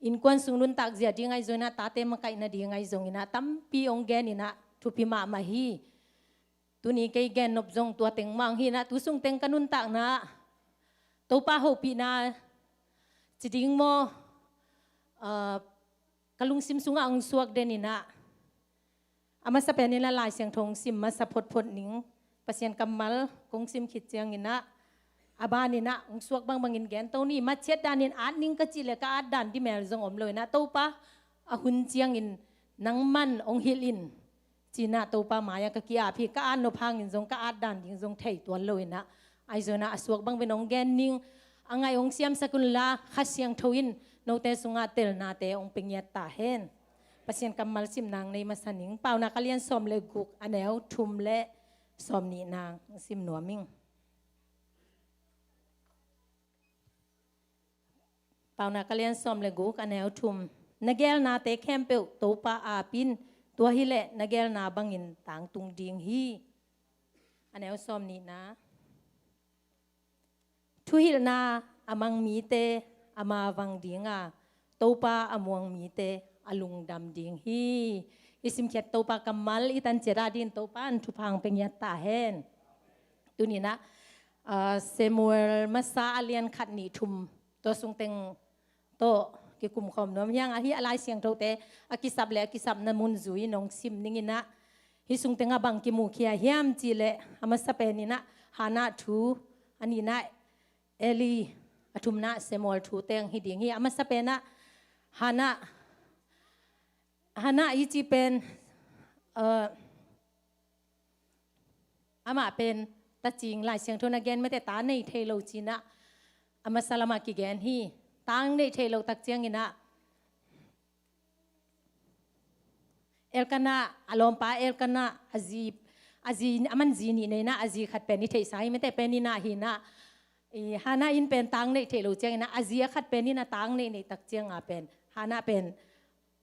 innkuan sung nuntak zia ding ahi zongin ah, tate makaihna ding ahi zongin ah, tampi hong gen in ah, thupi mahmah hi. Tuni kei gennop zong tua teng mah hong hi in ah, tu sung teng ka nuntakna Topa hopihna ci ding maw, ah, ka lungsim sungah hong suak den in ah, a masa pen in ah Lai Siangtho hong sim masa photphot ning, Pasian kammal kong sim khit ciangin ah, a ban in ah hong suak bangbangin gento ni. Matchiat danin at ning ka cih leh ka at dan dimel zong om lo in ah, Topa, a hun ciangin nangma'n hong hilh in, ci-in ah Topa mai-ah ka ki-ap hi. Ka at nop hangin zong ka at dan ding zong thei tuan lo in ah, ahi zongin ah a suak bangbangin hong gen ning. a ngaih hong siamsak unla, Kha Siangtho in note sungah telnate hong pia ngiat ta hen. Pasian kammal sim nang nei masa ning. Paunak a lian sawm le guk, a neu thum le sawm nihna hong sim nuam ing. Paunak a lian sawm le guk, a neu thum. Na geelnate khempeuh Topa aap in, tua hileh na geelna bangin tangtung ding hi. A neu sawm nihna. Thuhilhna a mang mite ama vang dinga, Topa a muang mite a lungdam ding hi. I simkhiat Topa kammal i tan ciat a din Topa in thupha hong pia ngiat ta hen. Tuni-in ah, ah, Samuel masa a lian khat, nih, thum, tua sung teng tawh kikum khawm nuam hi hang. Ahi a Lai Siangthote a kisap le a kisapna mun zui-in hong sim ning in ah, hih sung tengah bang kimukhia hiam cih leh, a masa pen in ah Hannah thu, a nihna Eli, a thumna Samuel thu teng hi ding hi. A masa pen ah Hannah, Hannah i cih pen, uh, amah pen tacing, Lai Siangtho in a gen mate, ta nei thei lo ci-in ah a masa lamah kigen hi. Ta hong neih theih loh tak ciangin ah Elkanah, a lawmpa Elkanah, a zi, a zi, aman zi nih nei in ah, a zi khat pen i theihsa hi mate, pen in ah hi in ah, i, Hannah in pen ta hong neih theih loh ciangin ah, a zi a khat pen in ah ta hong neih neih tak ciangah pen Hannah pen,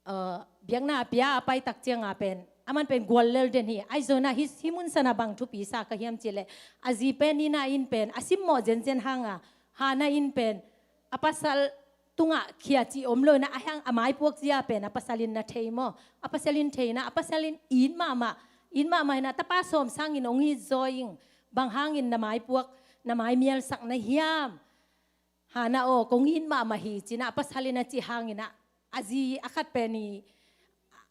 uh, biakna a pia a pai tak ciangah pen aman pen gual lel den hi. Ahi zongin ah hih, hih mun sanah bang thupi sa ka hiam cih leh, a zi pen in ah in pen a simmawh zenzen hangah, Hannah in pen a pasal tungah khia cih om lo in ah, a hang a maipuak zia pen a pasal in na thei maw? A pasal in thei in ah, a pasal in it mahmah, it mahmah in ah, tapa sawm sangin hong it zaw ing, bang hangin na maipuak, na maimialsak na hiam? Hannah aw, kong it mahmah hi ci-in ah a pasal in a cih hangin ah, a zi a khat pen i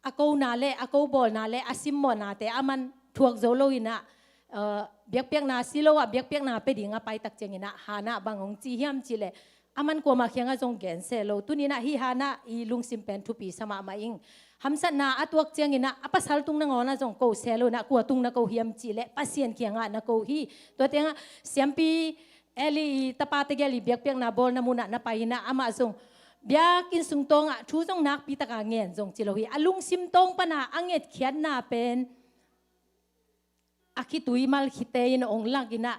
a kona le a kobawlna le a simmawhnate aman thuak zo lo in ah, uh, biakpiakna, Shiloh ah biakpiakna pia ding a pai tak ciangin ah Hannah bang hong ci hiam cih leh, aman kuamah kiangah zong gen seh lo. Tuni-in ah hih Hannah i lungsim pen thupi sa mahmah ing. Hamsatna a tuak ciangin ah a pasal tung nangawn ah zong ko seh lo in ah, kua tung na ko hiam cih leh Pasian kiangah na ko hi. Tua tengah siampi Eli i tapate gel i biakpiakna bawlna munah na pai in ah, amah zong biakinn sung tawngah thu zong nakpi takah ngen zong ci lo hi. A lungsim tawng pana a ngetkhiatna pen a khitui mal khite in hong lak in ah,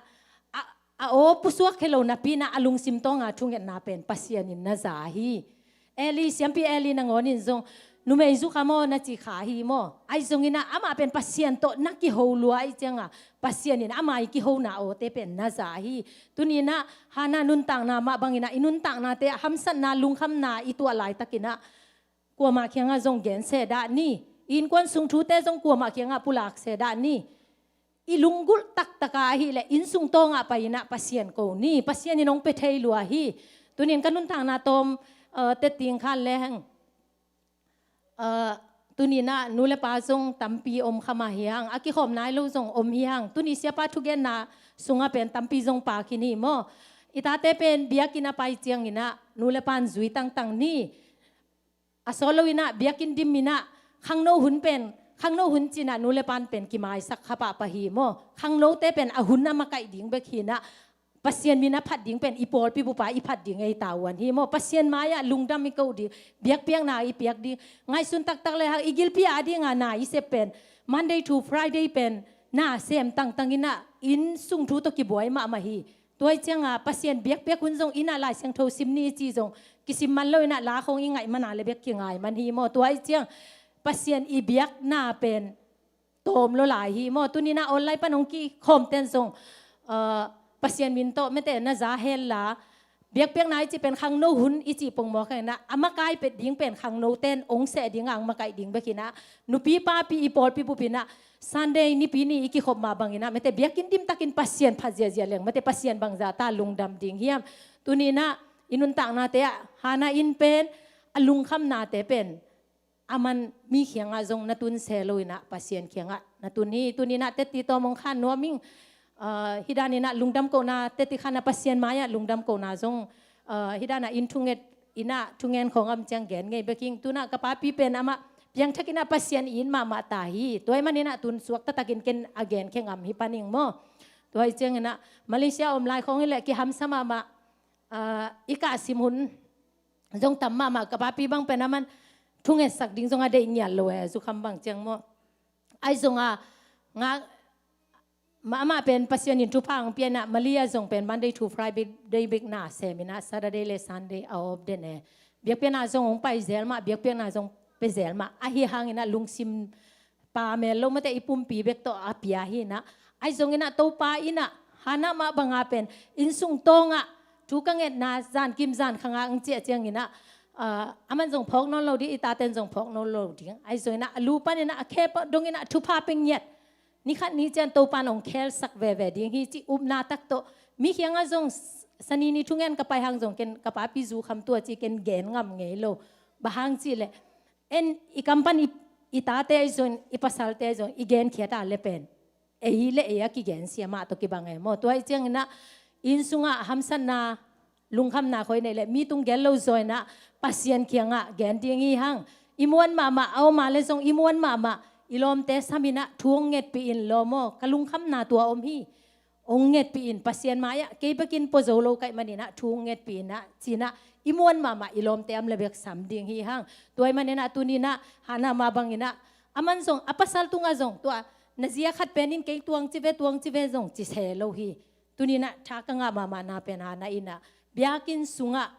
a, a aw pusuak khia lo napi in ah a lungsim tawnga thungetna pen Pasian in na za hi. Eli, siampi Eli nangawn in zong, numei zu kha maw, na ci kha hi maw? Ahi zongin ah amah pen Pasian tawh na kiho lua ahih ciangah, Pasian in ama i kihona awte pen na za hi. Tuni-in ah Hannah nuntakna mah bangin ah i nuntaknate ah hamsatna, lungkhamna i tuah laitakin ah kuamah kiangah zong gen seh dah ni. I innkuan sung thute zong kuamah kiangah pulak seh dah ni. I lunggulh taktaka ahih leh inn sung tawngah pai in ah Pasian ko ni. Pasian in hong pia thei lua hi. Tuni-in ka nuntakna tawm, uh, teh ting khan leng, uh, tuni-in ah nu le pa zong tampi om kha mah hi hang. A kikhawm nai lo zong om hi hang. Tuni siapa thugenna sungah pen tampi zong pha khin hi maw? I tate pen biakinn a pai ciangin ah nu le pa'n zui tangtang ni. A sawt lo in ah biakinn dim in ah, khangno hun pen, khangno hun ci-in ah nu le pa'n pen kimaisak kha pahpah hi maw? Khangnote pen a hun a makaih ding bek hi in ah, Pasian min a phat ding pen i pawlpi bup ah i phat ding ei tavuan hi maw? Pasian mai-ah lungdam i koh ding, biakpiakna i piak ding, ngaihsun taktak le hang i gilpi a dinga na i sep pen, Monday to Friday pen na sem tangtang in ah, inn sung thu tawh kibuai mahmah hi. Tua ahih ciangah Pasian biakpiak hun zong in ah Lai Siangtho sim ni i cih zong kisim man lo in ah, la khawng i ngaih man a le bek kingai man hi maw? Tua ahih ciang Pasian i biakna pen tawm lua lai hi maw? Tuni-in ah online pan hong kikhawmte'n zong, uh, Pasian min tawh mate na za hen la, biakpiakna i cih pen khangno hun i cih pongmawk hi in ah, a makai pet ding pen khangnote'n hong seh ding a hong makaih ding bek hi in ah, nupi papi i pawlpi bup in ah Sunday nipi ni i kikhop mah bangin ah, mate biakinn dim takin Pasian phat ziahziah leng, mate Pasian bangzah ta lungdam ding hiam? Tuni-in ah i nuntaknate ah Hannah in pen a lungkhamnate pen aman mi kiangah zong na tun se lo in ah Pasian kiangah na tun hi. Tuni-in ah teti tawm hong khan nuam ing. Ah, hih dan in ah lungdam kohna, teti khan ah Pasian mai-ah lungdam kohna zong, ah, hih dan ah inn thunget in ah thungen khawng a om ciang gen ngei bek ing. Tu-in ah ka papi pen amah piangthak in ah Pasian it mahmah ta hi. Tua ahih manin ah tun suakta takin ken a gen khe ngam hi pan ing maw? Tua ahih ciangin ah Malaysia om lai khawng hi leh kihamsa mahmah. Ah, i kah sim hun zong tam mahmah, ka papi bang pen aman thungetsak ding zong a deih ngiat lo e, zukham bang ciang maw. Ahi zong a, nga, mahmah pen Pasian in thupha hong pia in ah, Malia zong pen Monday to Friday bek na sem in ah, Saturday le Sunday a off den e. Biakpiakna zong hong pai zel mah, biakpiakna zong pia zel mah, ahi hangin ah lungsim pamel lo mate, i pumpi bek tawh a pia hi in ah. Ahi zongin ah Topa in ah, Hannah mah banga pen, innsung tawngah, thu ka ngetna zankim zankhang ah ang ciah ciangin ah, ah, aman zong phawk nawn lo ding, i taten zong phawk nawn lo ding. Ahi zongin ah, a lu panin ah, a khe dongin ah, thupha pia ngiat. Ni khat ni ciang Topa in hong khelsak veve ding hi cih upna tak tawh. Mi kiangah zong, Sani ni thungen ka pai hang zong ken ka papi zukham tua ci ken gen ngam ngei lo. Bang hang cih leh, en i kam pan i, i tate ahi zong, i pasalte ahi zong, i genkhiat a le pen, ei le ei a kigensia mah tawh kibang e maw. Tua ahih ciangin ah, innsung ah hamsatna, lungkhamna khoi nei le, mi tung gel lo zaw in ah, Pasian kiangah gen ding hi hang. I muan mahmah, a om a le zong i muan mahmah, i lawmte sam in ah, thu hong ngetpih in lawm aw, ka lungkhamna tua om hi. Hong ngetpih in, Pasian mai-ah kei bekin pua zo lo ka hih manin ah, thu hong ngetpih in ah, ci in ah, i muan mahmah, i lawmte a om le bek sam ding hi hang. Tua ahih manin ah, tuni in ah, Hannah mah bangin ah, aman zong, a pasal tungah zong, tua, na zi a khat pen in kei tuang ci ve, tuang ci ve zong ci se lo hi. Tuni in ah, tha ka ngah mahmahna pen Hannah in ah, biakinn sungah,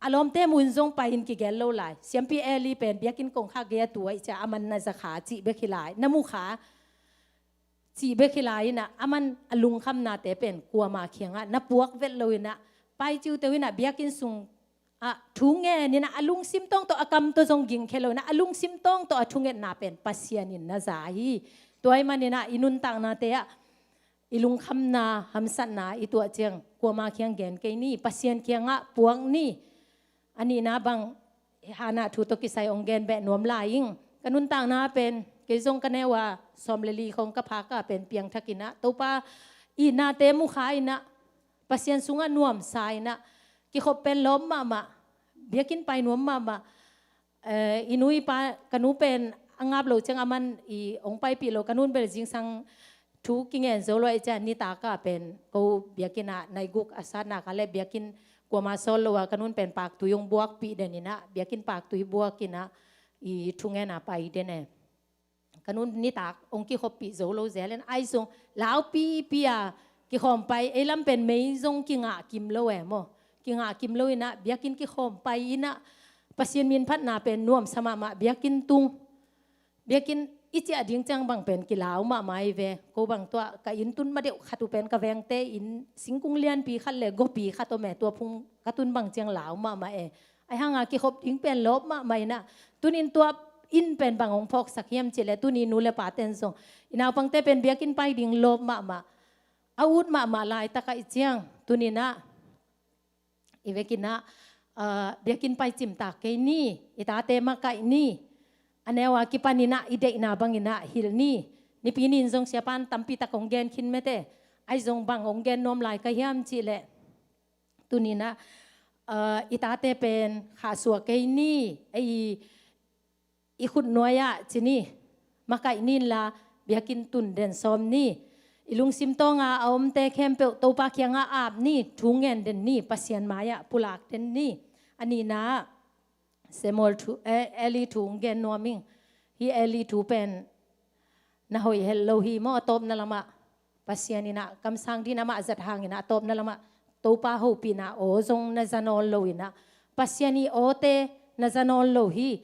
a lawmte mu in zong pai in kigel lo lai. Siampi Eli pen, biakinn kongkhak gei a tu ahih ciang, aman na za kha cih bek hi lai. Na mu kha cih bek hi lai in ah, aman a lungkhamnate pen kuama kiangah na puak vet lo in ah, pai ciuteu in ah, biakinn sungah thu ngen in ah, a lungsim tawng tawh, a kam tawh zong gingkhia lo in ah, a lungsim tawng tawh a thungetna pen Pasian in na za hi. Tua ahih manin ah, i nuntaknate ah, i lungkhamna, hamsatna i tuah ciang, kuama kiang gen kei ni, Pasian kiangah puak ni. A nihna bang, Hannah thu tawh kisai hong gen beh nuam lai ing. Ka nuntakna pen, kei zong ka neu a, sawm le li khawng ka phak a pen piangthak in ah, Topa itnate mu kha in ah, Pasian sungah nuamsa in ah, kikhop pen lawp mahmah, biakinn pai nuam mahmah. Eh, i nu i pa, ka nu pen a ngap lo ciang aman i hong paipih lo, ka nun bel zingsang thu kingen zo lo ahih ciang, nitak a pen ko biakinn ah nai guk a satna kha le biakinn kuama sawl lo a, ka nun pen paktui hong buakpih den in ah, biakinn paktui buak in ah, i thungen a pai den e. Ka nun nitak hong kikhoppih zo lo zel in, ahi zong laupipi a kikhawm pai, ei lam pen mei zong kingah kim lo e maw. Kingah kim lo in ah, biakinn kikhawm pai in ah, Pasian min phatna pen nuamsa mahmah, biakinn tung. Biakinn i ciah ding ciang bang pen kilau mahmah hi ve. Ko bang tua ka inn tun ma deuh khat uh pen ka vengte inn singkung lianpi khat le gawpi khat om e, tua phung ka tun bang ciang lau mahmah e. Ahi hanga kikhop ding pen lawp mahmah in ah, tuni in tua inn pen bang hong phawksak hiam cih leh, tuni nu le paten zong, i naupangte pen biakinn pai ding lawp mahmah. A ut mahmah laitak ahih ciang, tuni in ah, i vekin ah, ah, biakinn pai cimtak kei ni, i tate makaih ni, a neu a kipan in ah i deihna bangin ah hilh ni. Nipi ni in zong siapa'n tampi tak hong gen khin mate, ahi zong bang hong gen nuam lai ka hiam cih leh, tuni in ah, ah, i tate pen khahsuah kei ni, ei, i khut nuai ah ci ni, makaih ni inla, biakinn tun den sawm ni. I lungsim tawng a a omte khempeuh Topa kiangah ap ni, thu ngen den ni, Pasian mai-ah pulak den ni. A nihna ah, Samuel thu, eh, Eli thu hong gen nuam ing. Hih Eli thu pen na hoih het lo hi maw, a tawpna lamah Pasian in ah kamsang dingin amah zat hangin ah, a tawpna lamah Topa hopihna aw zong na za nawn lo in ah, Pasian ii awte na za nawn lo hi.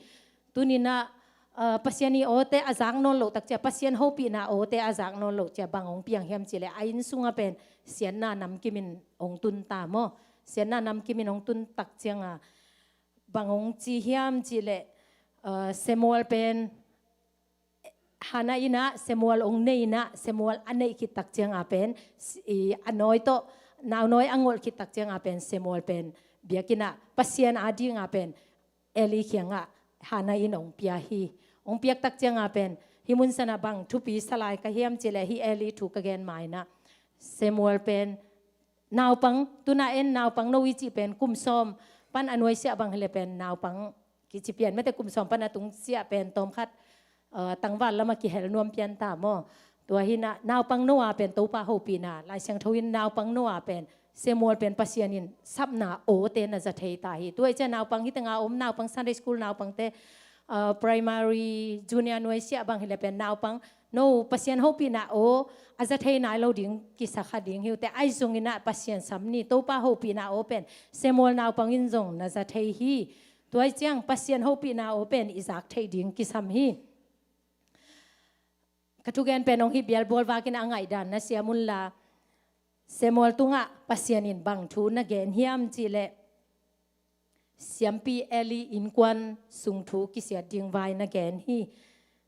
Tuni in ah, ah, Pasian ii awte a zak nawn loh tak ciang, Pasian hopihna awte a zak nawn loh ciang bang hong piang hiam cih leh, a inn sungah pen siatna namkim in hong tun ta maw. Siatna namkim in hong tun tak ciang a, bang hong ci hiam cih leh, ah, Samuel pen, Hannah in ah Samuel hong nei in ah, Samuel a neih khit tak ciang a pen, i, a nawi tawh, nau nawi a ngolh khit tak ciang a pen, Samuel pen biakinn ah, Pasian ading a pen, Eli kiangah Hannah in hong pia hi. Hong piak tak ciang a pen, hih mun san ah bang thupi sa lai ka hiam cih leh, hih Eli thu ka gen ma in ah, Samuel pen naupang, tu-in ah en naupang no i cih pen kum sawm pan a nuaisiah bang hi leh pen naupang kici pian mate, kum sawm pan a tungsiah pen tawmkhat, eh, tangval lamah kihel nuam pian ta maw. Tua hi in ah, naupang no a pen Topa hopihna, Lai Siangtho in naupang no a pen Samuel pen Pasian in sapna awte na za thei ta hi. Tua hi ciang naupang, hih tengah om naupang, Sunday school naupangte, uh, primary, junior nuaisiah bang hi leh pen naupang, no Pasian hopihna aw a za thei nai lo ding kisa kha ding hi uh teh, ahi zongin ah Pasian sam ni, Topa hopihna aw pen Samuel naupang in zong na za thei hi. Tua hi ciang Pasian hopihna aw pen i zak theih ding kisam hi. Ka thugen pen hong hih bialbual vakin a ngaihdan na siam unla, Samuel tungah Pasian in bang thu na gen hiam cih leh, siampi Eli innkuan sung thu kisiat ding vai na gen hi.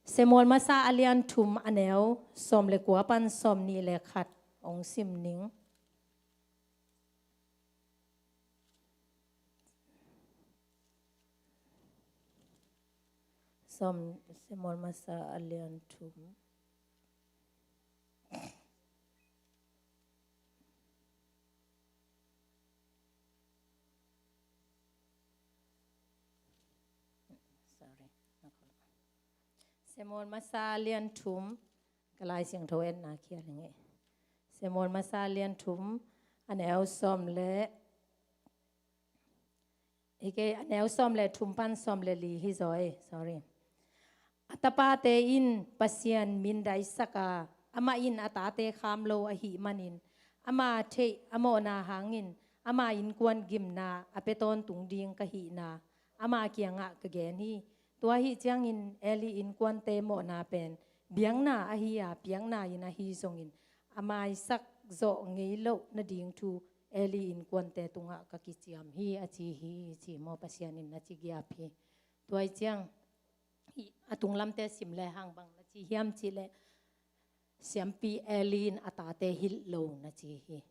Samuel masa a lian thum, a neu sawm le kua pan sawm nih le khat hong sim ning. Sawm, Samuel masa a lian thum. Sorry. Samuel masa a lian thum. Ka Lai Siangtho etna khial hi ngei. Samuel masa a lian thum, a neu sawm le, hi kei, a neu sawm le thum pan sawm le li hi zaw e, sorry. A tapate in Pasian mindaisak a, amah in a tate kham lo ahih manin, ama theih a mawhna hangin ama innkuan gimna a pia tawntung ding ka hihna ama kiangah ka gen hi. Tua ahih ciangin Eli innkuante mawhna pen biakna ahi a, piakna in ahi zongin a maisak zawh ngei loh nading thu Eli innkuante tungah ka kiciam hi, a ci hi, ci maw, Pasian in na ci giap hi. Tua hi ciang, a tunglamte sim le hang bang na ci hiam cih leh, siampi Eli in a tate hilh lo na ci hi.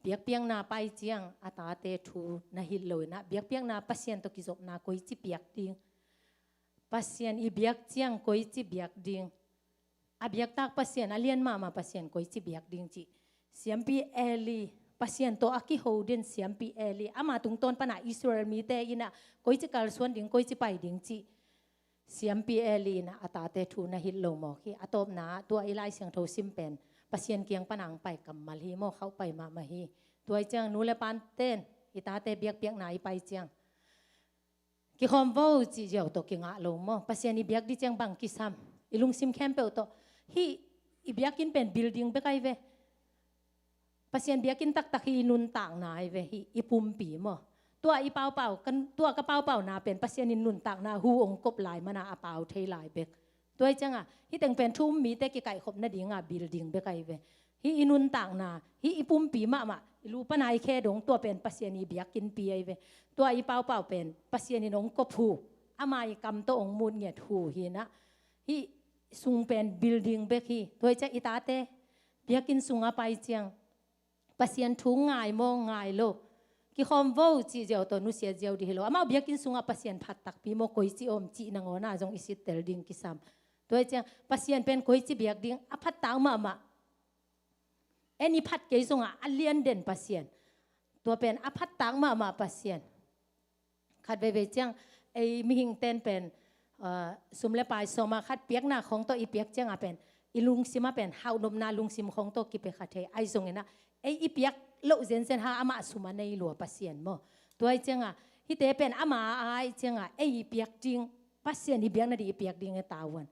Biakpiakna pai ciang a tate thu na hilh lo in ah, biakpiakna Pasian tawh kizopna koici piak ding, Pasian i biak ciang koici biak ding, a biaktak Pasian, a lian mahmah Pasian koici biak ding cih. Siampi Eli, Pasian tawh a kiho den siampi Eli, ama tungtawn pana Israel mite in ah koici kalsuan ding, koici pai ding cih siampi Eli in ah a tate thu na hilh lo mawk hi. A tawpna ah tua i Lai Siangtho sim pen Pasian kiang pana hong pai kammal hi maw, khauh pai mahmah hi. Tua hi ciang nu le paten i tate biakpiakna i pai ciang, kikhawm vo cih ziau tawh kingah lo maw. Pasian i biak ding ciang bang kisam, i lungsim khempeuh tawh. Hih i biakinn pen building bek ahi ve. Pasian biakinn taktak hi i nuntakna ahi ve, hih i pumpi maw. Tua i paupau, kan, tua ka paupauna pen Pasian in nuntakna hu hong kop lai mana a pau thei lai bek. Tua hi cianga, hih teng pen thu um mite kikaihkhop nadinga building bek ahi ve. Hih i nuntakna, hih i pumpi mahmah, i lu pana i khe dong, tua pen Pasian i biakinnpi ahi ve. Tua i paupau pen Pasian in hong kop hu, ama i kam tawh hong mutnget hu hi na. Hih sung pen building bek hi. Tua hi ciang i tate biakinn sunga pai ciang, Pasian thu ngai maw, ngai lo, kikhawm vo cih ziau tawh nusiat ziau ding hi lo. Amau biakinn sungah Pasian phat takpi maw, koici om cih nangawna zong i sittel ding kisam. Tua hi ciang Pasian pen koici biak ding, a phattak mahmah. En i phat kei zongah a lian den Pasian. Tua pen a phattak mahmah Pasian. Khat veivei ciang, ei mihing ten pen, ah, sum le pai sawma khat piakna khawng tawh i piak cianga pen, i lungsima pen hauhnopna lungsim khawng tawh kipia kha thei. Ahi zongina, ei i piak loh zenzen ha amah sum a nei lua Pasian maw. Tua hi cianga, hihte pen ama a ahi cianga, ei i piak ding, Pasian i biak nading i piak ding e tavuan.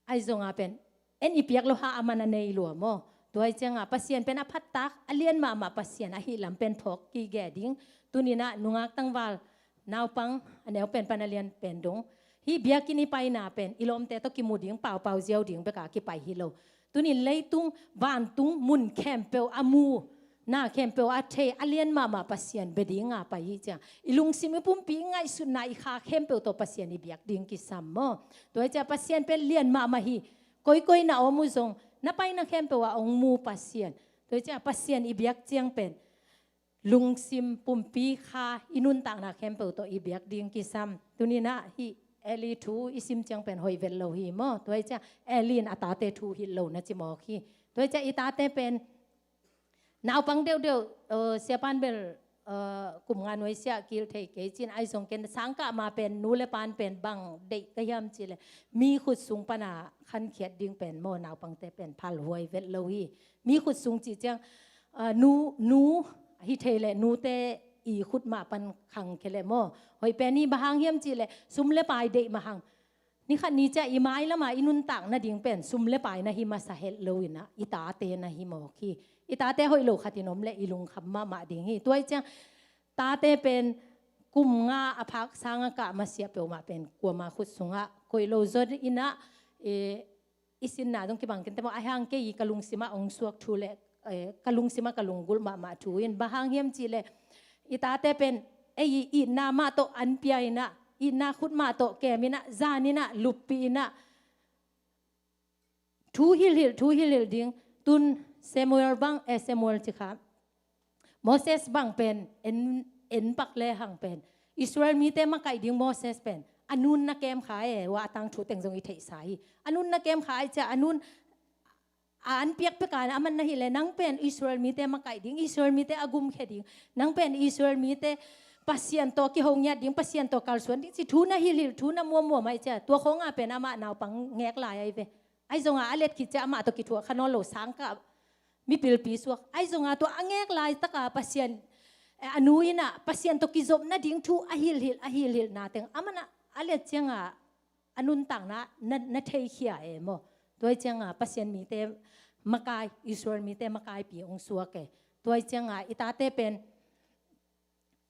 Ahi zonga pen, en i piak lo ha a man a nei lua maw. Tua hi cianga Pasian pen a phattak, a lian mahmah Pasian ahih lam pen phawk kige ding. Tunina nungak tangval, naupang, a neu pen pan a lian pen dong, hih biakinn i paina pen i lawmte tawh kimu ding, paupau ziau ding beka kipai hi lo. Tunin leitung, vantung, mun khempeuh a mu, na khempeuh a thei, a lian mahmah Pasian bia dinga pai hi ciang, i lungsim i pumpi i ngaihsutna i kha khempeuh tawh Pasian i biak ding kisam maw. Tua hi ciang Pasian pen lian mahmah hi. Koikoi na om uh zong, na paina khempeuh ah hong mu Pasian. Tua hi ciang Pasian i biak ciang pen lungsim pumpi kha i nuntakna khempeuh tawh i biak ding kisam. Tuninah hih Eli thu i sim ciang pen hoih vet lo hi maw. Tua hi ciang Eli in a tate thu hilh lo na ci mawk hi. Tua hi ciang i tate pen naupang deuhdeuh, uh, siapan bel, uh, kum nga nuaisiah kil thei kei cin, ahi zong ken sangkah ma pen nu le pan pen bang deih ka hiam cileh, mi khut sung pana khankhiat ding pen maw, naupangte pen phalhuai vet lo hi. Mi khut sung cih ciang, uh, nu, nu, ahi thei leh nute i khut mah pan khangkhia leh maw. Hoih pen hi, bang hang hiam cih leh sum le pai deih mah hang. Ni khat ni ciang i mai lamah i nuntak nading pen sum le pai na hi masa het lo in ah, i tate na hi mawk hi. I tate hoih lo khat in om leh i lungkham mahmah ding hi. Tua ahih ciang tate pen kum nga a phak sang a kah masiah peuhmah pen kuama khut sungah koih lo zaw in ah, eh, i sinna zong kibang kei inteh maw, ahi hang kei ka lungsimah hong suak thu le, eh, ka lungsimah ka lunggulh mahmah thu in, bang hang hiam cih leh i tate pen ei i itna mah tawh an pia in ah, itna khut mah tawh kem in ah, zan in ah, luppih in ah, thu hilhhilh, thu hilhhilh ding. Tun Samuel bang, eh, Samuel ci kha, Moses bang pen en, en pak le hang pen Israel mite makaih ding Moses pen a nun na kem kha e, hua a tangthu teng zong i theihsa hi. A nun na kem kha ahih ciang a nun a an piakpiak a, aman na hih leh nang pen Israel mite makaih ding, Israel mite a gumkhia ding, nang pen Israel mite Pasian tawh kiho ngiat ding, Pasian tawh kalsuan ding ci thu na hilhhilh, thu na muammua mah ahih ciang tua khawngah pen amah naupang ngek lai ahi ve. Ahi zongah a let khit ciang amah tawh kithuah kha nawn lo, sangkah mipilpi suak. Ahi zongah tua a ngek laitaka Pasian, eh, a nu in ah Pasian tawh kizop nading thu a hilhhilh, a hilhhilhna teng aman ah a let ciangah a nuntakna na, na theikhia e maw. Tua ahih ciangah Pasian mite makai, Israel mite makaipi hong suak e. Tua ahih ciangah i tate pen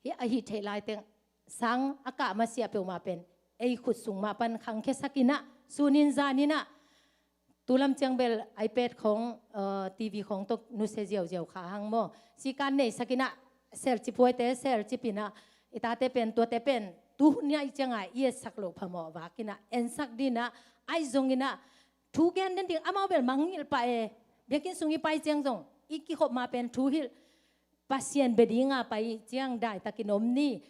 hi, ahi thei lai teng sang a kah masiah peuhmah pen ei khut sung mah pan khangkhiasak in ah, sun in zan in ah, tu lam ciang bel iPad khawng, eh, TV khawng tawh nusia ziauziau kha hang maw. Sikan neisak in ah, selcip huaite selcip in ah, i tate pen, tuate pen tu hun ni ahih ciangah i etsak loh phamawh vak in ah ensak ding in ah, ahi zong in ah thu gen den ding, amau bel mangngilh pah e. Biakinn sung i pai ciang zong i kikhop ma pen thu hilh, Pasian bia dinga pai ciang daitakin om ni.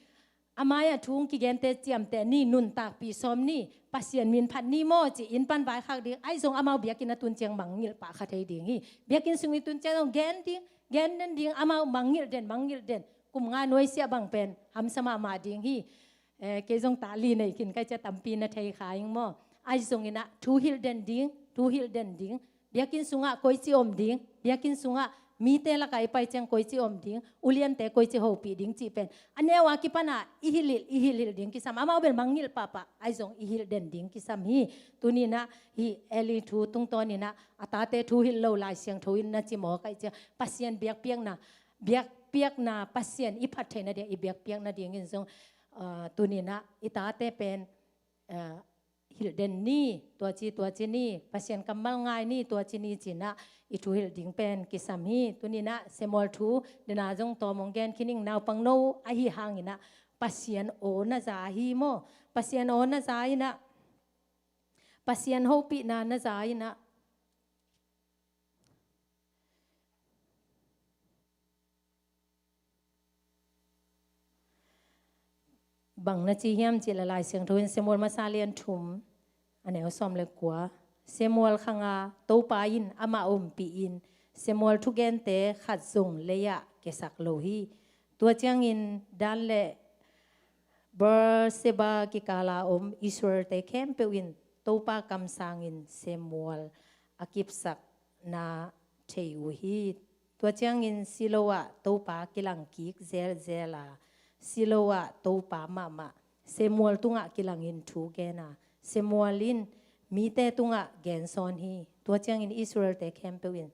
A mai-ah thu hong kigente ciamteh ni, nuntakpih sawm ni, Pasian min phat ni maw ci-in pan vaikhak ding. Ahi zong amau biakinn a tun ciang mangngilh pah kha thei ding hi. Biakinn sung i tun ciang zong gen ding, gen den ding, amau mangngilh den, mangngilh den. Kum nga nuaisiah bang pen hamsa mahmah ding hi. Eh, kei zong ta li nei khin ka hih ciang tampi na thei kha ing maw. Ahi zong in ah thu hilh den ding, thu hilh den ding. Biakinn sungah koici om ding, biakinn sungah mite lakah i pai ciang koici om ding, uliante koici hopih ding cih pen a neu a kipan ah i hilhhilh, i hilhhilh ding kisam. Amau bel mangngilh pahpah, ahi zong i hilh den ding kisam hi. Tuni in ah hih Eli thu tungtawn in ah a tate thu hilh lo Lai Siangtho in na cimawh ka hih ciang Pasian biakpiakna, biakpiakna, Pasian i phat theihna ding, i biakpiakna dingin zong, ah, tuni in ah i tate pen, ah, hilh den ni, tua ci, tua ci ni, Pasian kammal ngai ni, tua ci ni ci-in ah i thu hilh ding pen kisam hi. Tuni in ah Samuel thu den ah zong tawm hong gen khin ing. Naupangno ahi hangin ah Pasian aw na za hi maw. Pasian aw na za in ah, Pasian hopihna na za in ah, bang na ci hiam cih leh Lai Siangtho in Samuel masa lian thum, a neu sawm le kua, Samuel khanga Topa in amah ompih in, Samuel thugente khat zong lei-ah kiasak lo hi. Tua ciangin Dan le Beersheba kikala om Israel-te khempeuh in Topa kamsangin Samuel a kipsakna thei uh hi. Tua ciangin Shiloh ah Topa kilang kik zelzel a, Shiloh ah Topa mahmah Samuel tungah kilangin thu gen a, Samuel in mite tungah gen sawn hi. Tua ciangin Israel-te khempeuh in